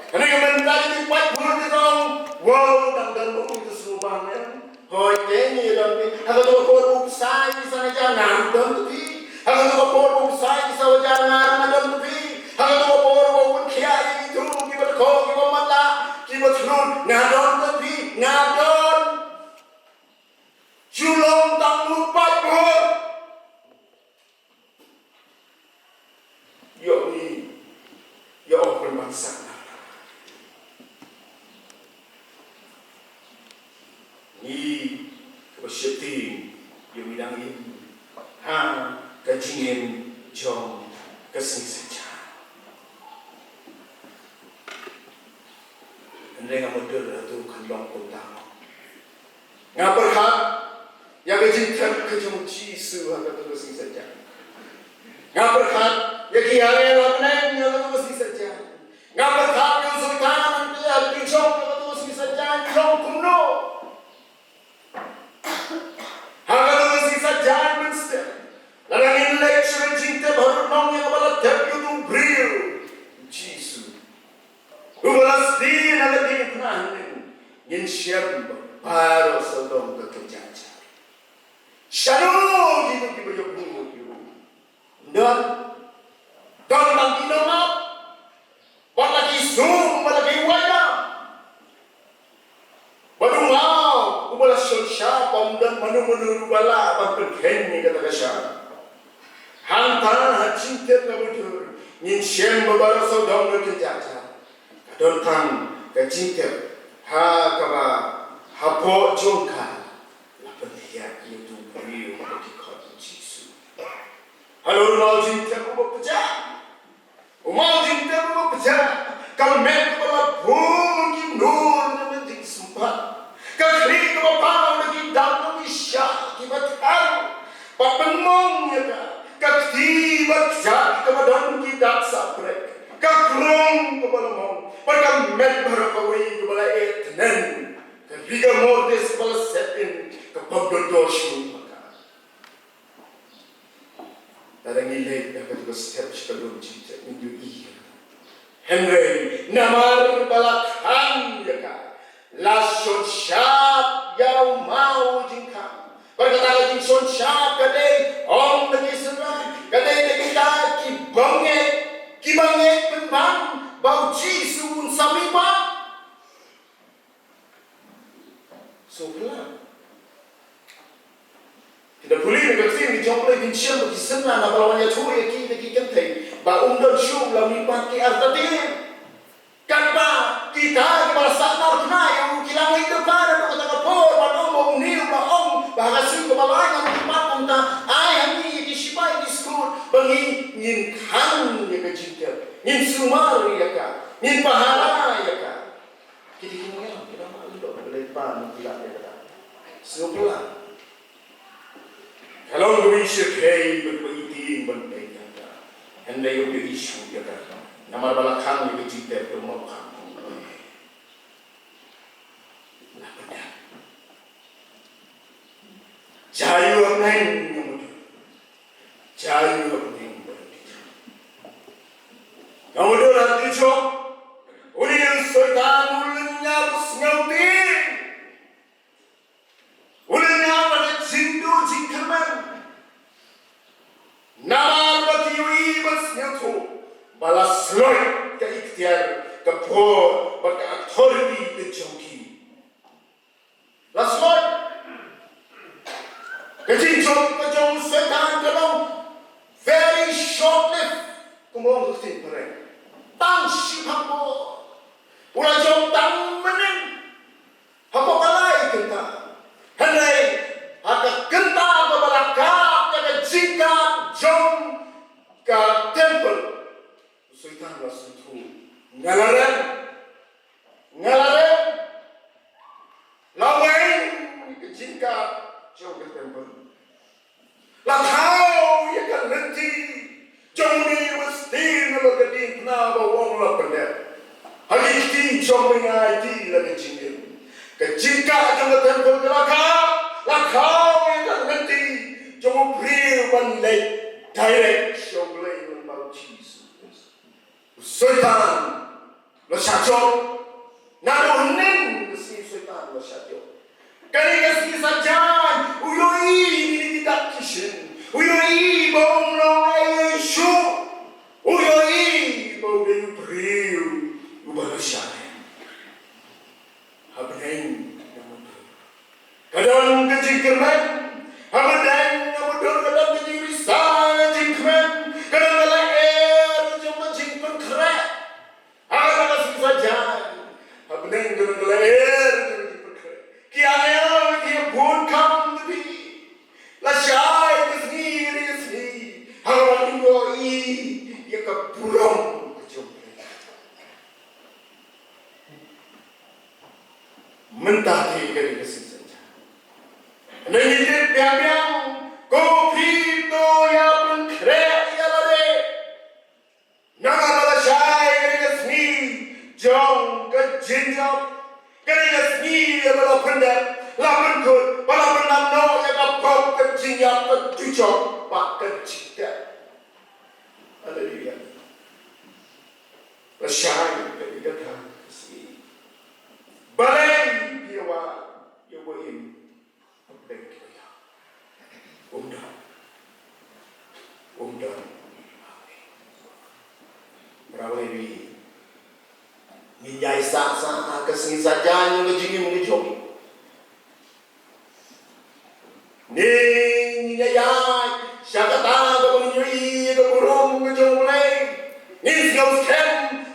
Kane ka mentality paidbah ka jong. Wow, dang don ba u tu su bang em. Hooid, te ngi ïa don phi. Ha kato ka por ba u bsai sa nga ïa nga ruh don tu phi. Ha kato ka por ba u bsai sa wa ïa nga ruh nga don tu phi. Ha kato ka por ba u pynkhiah ïa kitu kiba dkhot kiba matlah kiba thlun, nga don tu phi, nga don. Shu long tang u paidbah. Ïoh ngi, ïoh pynban sah na. Ngi kaba sheptieng ïoh ngi dang im ha ka jingim jong ka sngi saja. Hynrei nga mutdur hato kan long kumta. Nga pyrkhat ïa ka jingthep ka jong u Jisu ha kato ka sngi saja. Nga pyrkhat ïa ki angel ha bneng ha kato ka sngi saja. Nga pyrkhat ïa u Soitan hangta ha ka jong ka sngi saja, jong kumno. Ha ka sngi saja mynstep, lada ngin leit sha ka jingtep harud nong ïa kaba la tep ïa utu u briew, Jisu, uba la sdien ha ka diengphna hynnin, ngin shem ba baroh sawdong ka kynja jar. Shano kitu kiba ïa bun ïa u? Don, don tang ki nongap, bad la ki sum, bad la ki waitlam. Bad u maw uba la shon shap, ym don mano mano ruh ba lah ban pynkheiñ ïa kata ka shap. Hangta ha jingtep kaba dur ngin shem ba baroh sawdong ka kynja jar. Ka don tang ka jingtep ha kaba hapoh jong ka la pynthiah ïa utu u briew ba ki khot u Jisu. Halor u maw jingtep uba pjah. U maw jingtep uba pjah. Ka met kaba la bun ki nur na ka jingsympat. Ka khlieh kaba paw na ki dak na ki shah kiba thar. Bad pynmong ïa ka, ka kti ba kjat kaba don ki dak saprek. Ka krung kaba la mong. Bad ka met baroh kawei kaba la eh tngen. Ka rigor mortis kaba la set in, ka pop dor dor shuh ma ka. Lada ngi leit da katu ka step sha ka lum jingtep, ngin ïohi ïa ka. Hynrei namar ba la khang ïa ka, la shon shap ïa u maw jingkhang. Bad kata ka jingshon shap ka dei ong da ki synran, ka dei da kita ki bangeit, ki bangeit pynban ba u Jisu un sa mih pat. Sngewphylla. Phin da pule na ka ktien ka jong U Blei, phin shem ba ki synran haba la wan ïathuh ïa ki da ki kynthei ba um don shuh, la mih pat ki artatien. Katba kita kiba la sahnarphna ïa u ki la ngeit lypa naduh kata ka por, ba ong ba une u ba ong ba ha ka sngi kaba lai ngan mih pat, kumta ai ha ngi ïa ki shipai ki skur ba ngi ngin khang ïa ka jingtep, ngin sumar ïa ka, ngin pahara ïa ka. Ki dei ki nongïalam, ki nongïalam, ki dei ban, ki la dei ban. Sngewphylla. Ka long kawei ka shyrkhei ba, ba iti ban peit ïa ka. Hynrei u issue ïa ka. Namar ba la khang ïa ka jingtep, u maw khang. La pynïap. Jai u hapneng nga mutdur. Jai u hapneng nga mutdur. Nga mutdur ha ka jong une u Soitan u lynñiar u sngewtieng. U lynñiar ha ka jingduh jingkyrmen. Namar ba ki ïohi bad sngewthuh ba la sloit ka iktiar, ka power bad ka authority ka jong ki. La sloit. Ka jingjop ka jong u Soitan ka long very short lived. Kumba ong ka ktien phareng, tang shi phang bor. U la jop tang mynnin hapoh ka lai kynta. Hynrei ha ka kynta kaba la kap ïa ka jingkap jong Soitan la sngewthuh. Nga la rem. Nga la rem. La weng ka jingkah jong ka temple. La thaw ïa ka lynti jong une uba sdien halor ka diengphna ba u ong la pyndep. Ha ki kti jong me nga aiti la ka jingim. Ka jingkah jong ka temple ka la kah, la thaw ïa ka lynti jong u briew ban leit direct sha U Blei, u Nongpynim Jisu Khrist. U Soitan la shah jop. Naduh hynnin ka sngi u Soitan la shah jop. Kane ka sngi sajan u ïohi ïa kine ki dak ki shin. U ïohi ba um long ei ei shuh. U ïohi ba u dei u briew uba la shah rem. Ha bneng na mudui ka don ka jingkyrmen. Ha bneng na mudui ka don ka jingrisa, ka jingkmen. Ka don ka lyer jong ka jingpynkhreh. Ha kata ka sngi sajan ha bneng ka don ka lyer jong ka jingpynkhreh. Ki angel ki ïa bun kam da phi. Lashai ka sngi ïa ka sngi ha kaba ngin ïohi ïa ka burom ka jong U Blei. Mynta te ka dei ka sngi sajan. Ngi tip biang biang, ko phi to ïa pynkhreh ïa lade. Namar ba lashai ka dei ka sngi jong ka jingjop. Ka dei ka sngi ïa ba la pyndep, la pynkut, ba la pyndap noh ïa ka pop, ka jingïap, ka dujok bad ka jingtep. Haleluya. Lashai ka dei kata ka sngi. Balei phi ïa wad ïa uba im? Peit ïa, um don. Um don. Mraw lei wi. Ngin ïai sah sah ha ka sngi sajan jong ka jingim ka jong ngi. Ngin, ngin ïai ïaid sha kata kaba ngin ïohi ïa ka burom ka jong U Blei. Ngin sngewskhem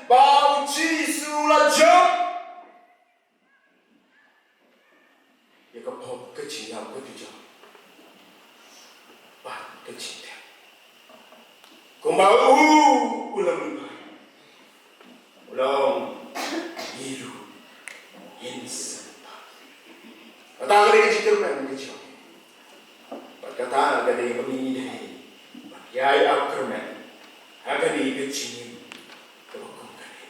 ba U Jisu u la jop ïa ka pop, ka jingïap, ka dujok bad ka jingtep. Kumba u, u la mihpat, u la ong, ngi ruh ngin sa mihpat. Kata ka dei ka jingkyrmen ka jong ngi. Bad kata ka dei ba ngi dei ban ïai ap kyrmen ha kane ka jingim kaba kum kane.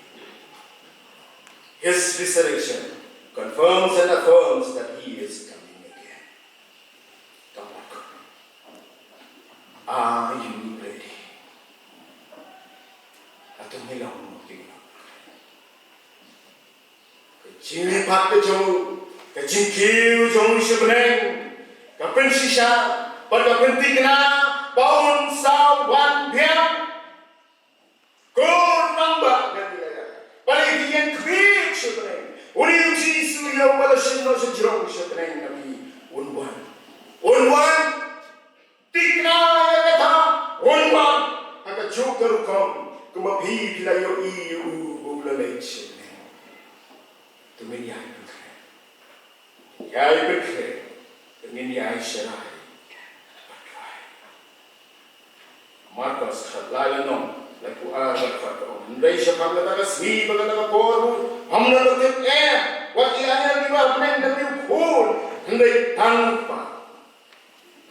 His resurrection confirms and affirms that he is coming again. Ka mut, are you ready? Hato ngi long mo ki long? Ka jingmihpat ka jong u, ka jingkiew jong u sha bneng, ka pynshisha bad ka pynthikna ba un sa wan biang. Ko rangbah Galilea, balei phi ïeng khmih sha bneng? Une U Jisu ïa uba la shim noh sha jrong sha bneng na phi, un wan. Un wan. Thikna ïa kata, un wan ha kajuh ka rukom kumba phi, phi la ïohi ïa u ba u la leit sha bneng. To ngin ïai pynkhreh. Ïai pynkhreh. To ngin ïai sharai. Markos khatlai lynnong, laiphew ar, dkhot ka ong: Hynrei shaphang kata ka sngi bad kata ka por ruh phim don ba tip, eh, wat ki angel kiba ha bneng ne ha u Khun, hynrei tang U Kpa.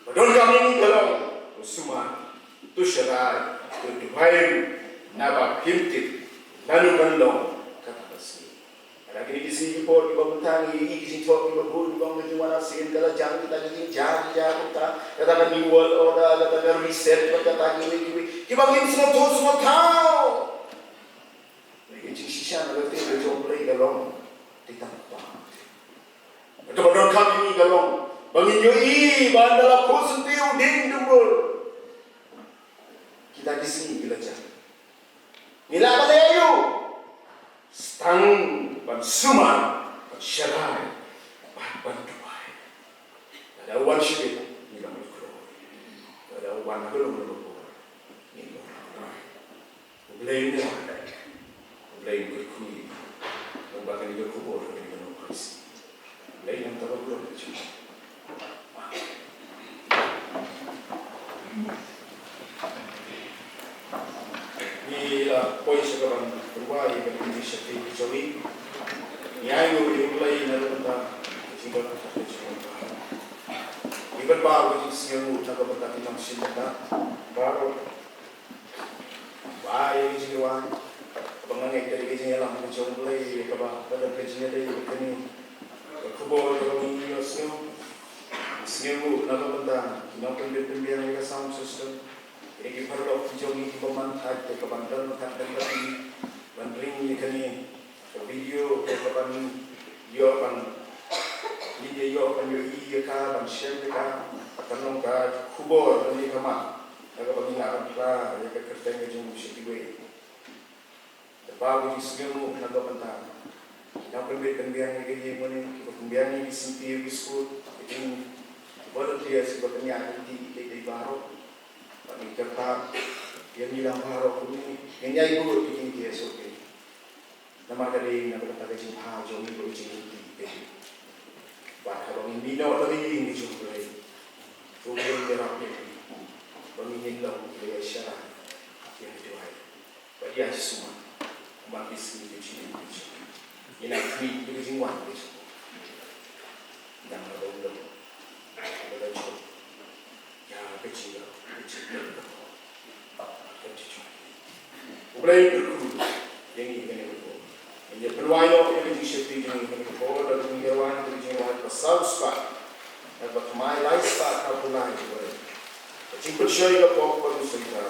Ba donkam ïa ngi ka long, to sumar, to sharai, to duwai ruh, naba phim tip lano kan long kata ka sngi. Lada kine ki sngi ki por kiba mynta ngi ïohi ki jingthoh kiba bun, kiba ong ka jingwan arsien ka la jan, kita ki jingjia ki jia kumta, kata ka New World Order, kata ka reset, kata kiwei kiwei kiba ngim sngewthuh sngewthaw. Ki jingshisha na ka ktien ka jong U Blei ka long, te tang U Kpa. Kata ba donkam ïa ngi ka long ba ngin ïohi ba ynda la khuslai u dieng dumbur, kita ki sngi ki la jan. Ngi lah ban leh aïu? Sa tang ban sumar, ban sharai, ban, ban duwai. Lada u wan shibit, ngi long la kloi. Lada u wan ha ka lum kaba bor, ngi long la kloi. U Blei un ïa, U Blei un kyrkhu ïa ngi. Long ba kane ka khubor ka dei ka long Khrist. U Blei un ïa, kaba bun ka jong ngi. Ngi Ngi la poi sha kaban pynwai ïa ka jingshakri ka jong ngi. Ngi ainguh ïa U Blei na ka bynta ka jingdon ka jong U Blei. Ngi pynpaw ka jingsngewnguh na ka bynta ki nongshim bynta baroh. Ba ïa ka jingwai kaba nga ngeit ka dei ka jingïalam ka jong U Blei ïa kaba ka don ka jingïadei ïa kane ka khubor kaba ngi ïohsngew. Ngi sngewnguh na ka bynta ki nongpynbeit pynbiang ïa ka sound system. Ïa ki paralok ki jong ngi kiba manthaid te ka ban don kat don kat ban ring ïa kane ka video te ka ban ïoh ban ngi ïa ïoh ban ïohi ïa ka ban shem ïa ka. Ka long ka khubor ban ïa ka mat na ka ban ngi la ban phla ïa ka kyrteng ka jong u sha kiwei. Te ba ngi sngewnguh na ka bynta ki nongpynbeit pynbiang ïa ka ïing mane kiba pynbiang ïa ki sngewthuh ïa ki skul ki jing volunteers kiba pynïaid lynti ïa ki baroh. Bad ngi kyrpad ïa ngi lang baroh kumne ngin ïai buh ïa ki jingkyrkhu. Namar ka dei na ka bynta ka jingbha jong ngi bad ka jinglynti ka jong ngi. Bad haba ngi mih noh na ka ïing ka jong U Blei, to ngin ïarap ïa ngi ba ngin long kiba ïai sharai, ïai duwai bad ïai sumar man ki sngi ka jingim ka jong ngi. Ngin ïai khmih ïa ka jingwan ka jong ngi. Nang haba u long, haba la jong. Ïa ka jingïaroh, ka jingïaroh. Ka jingïaroh. U Blei u kyrkhu ïa ngi kane ka por. Ngin ïa pynwai noh ïa ka jingshakri jong ngi kane ka por da ka jingïaroh, ka jingïaroh ba saw spah, da ba thymmai lai spah khatphra lai spah. Ka jingpynshoi ka pop ka dusynta.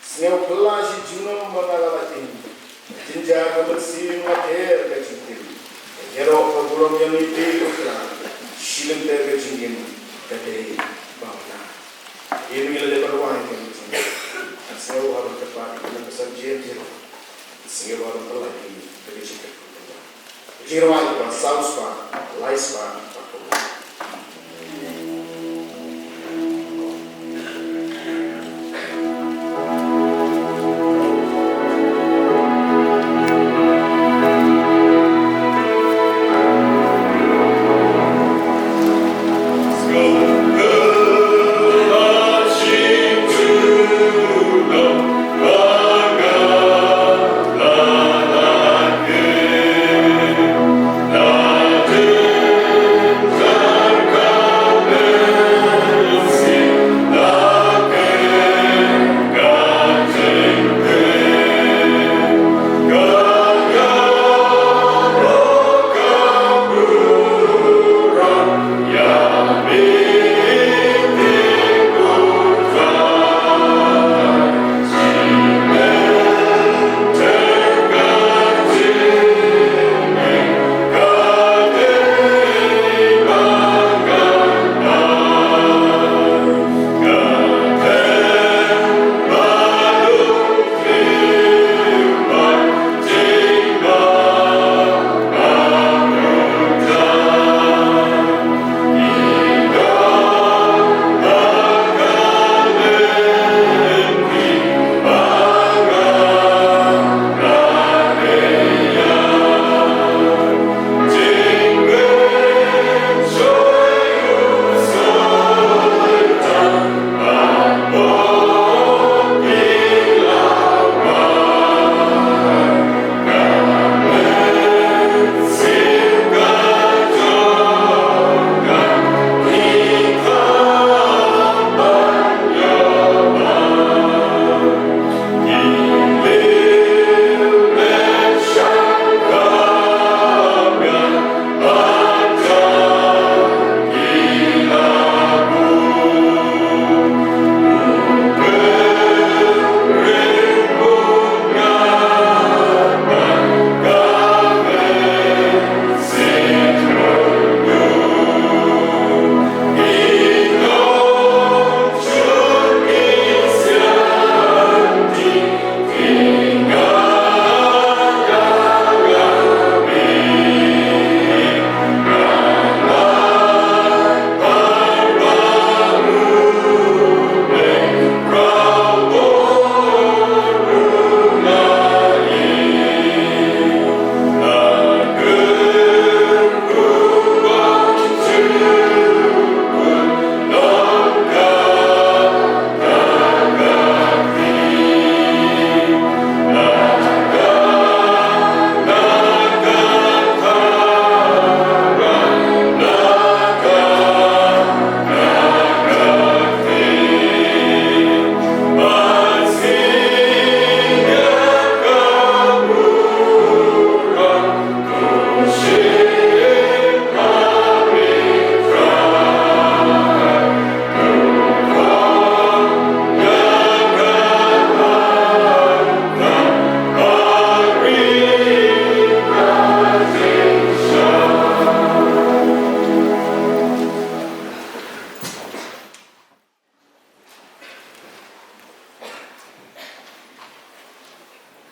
Sngewphylla shi junom ba nga la lait im. Jynjar ka mynsiem nga ther ka jingtim. Ka ïaroh ka burom ïa ngi te ko Trai. Shi lynter ka jingim ka dei ba nga. Ïa ngi la dei ban wai ka jingim. Sngewbha ban kyrpad ïa ka mynsiem jong ngi. Sngewbha ban pynlait ïa ngi ka jingim. Ka jingim ba saw spah, lai spah,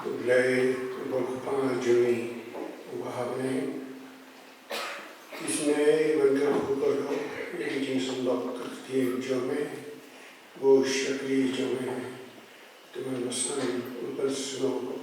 Blei uba u Kpa jong ngi uba ha bneng, isynei ban kyrkhu kyrdoh ïa ki jingsyndon ka ktien jong me, u shakri jong me, te man ba san u pynsngew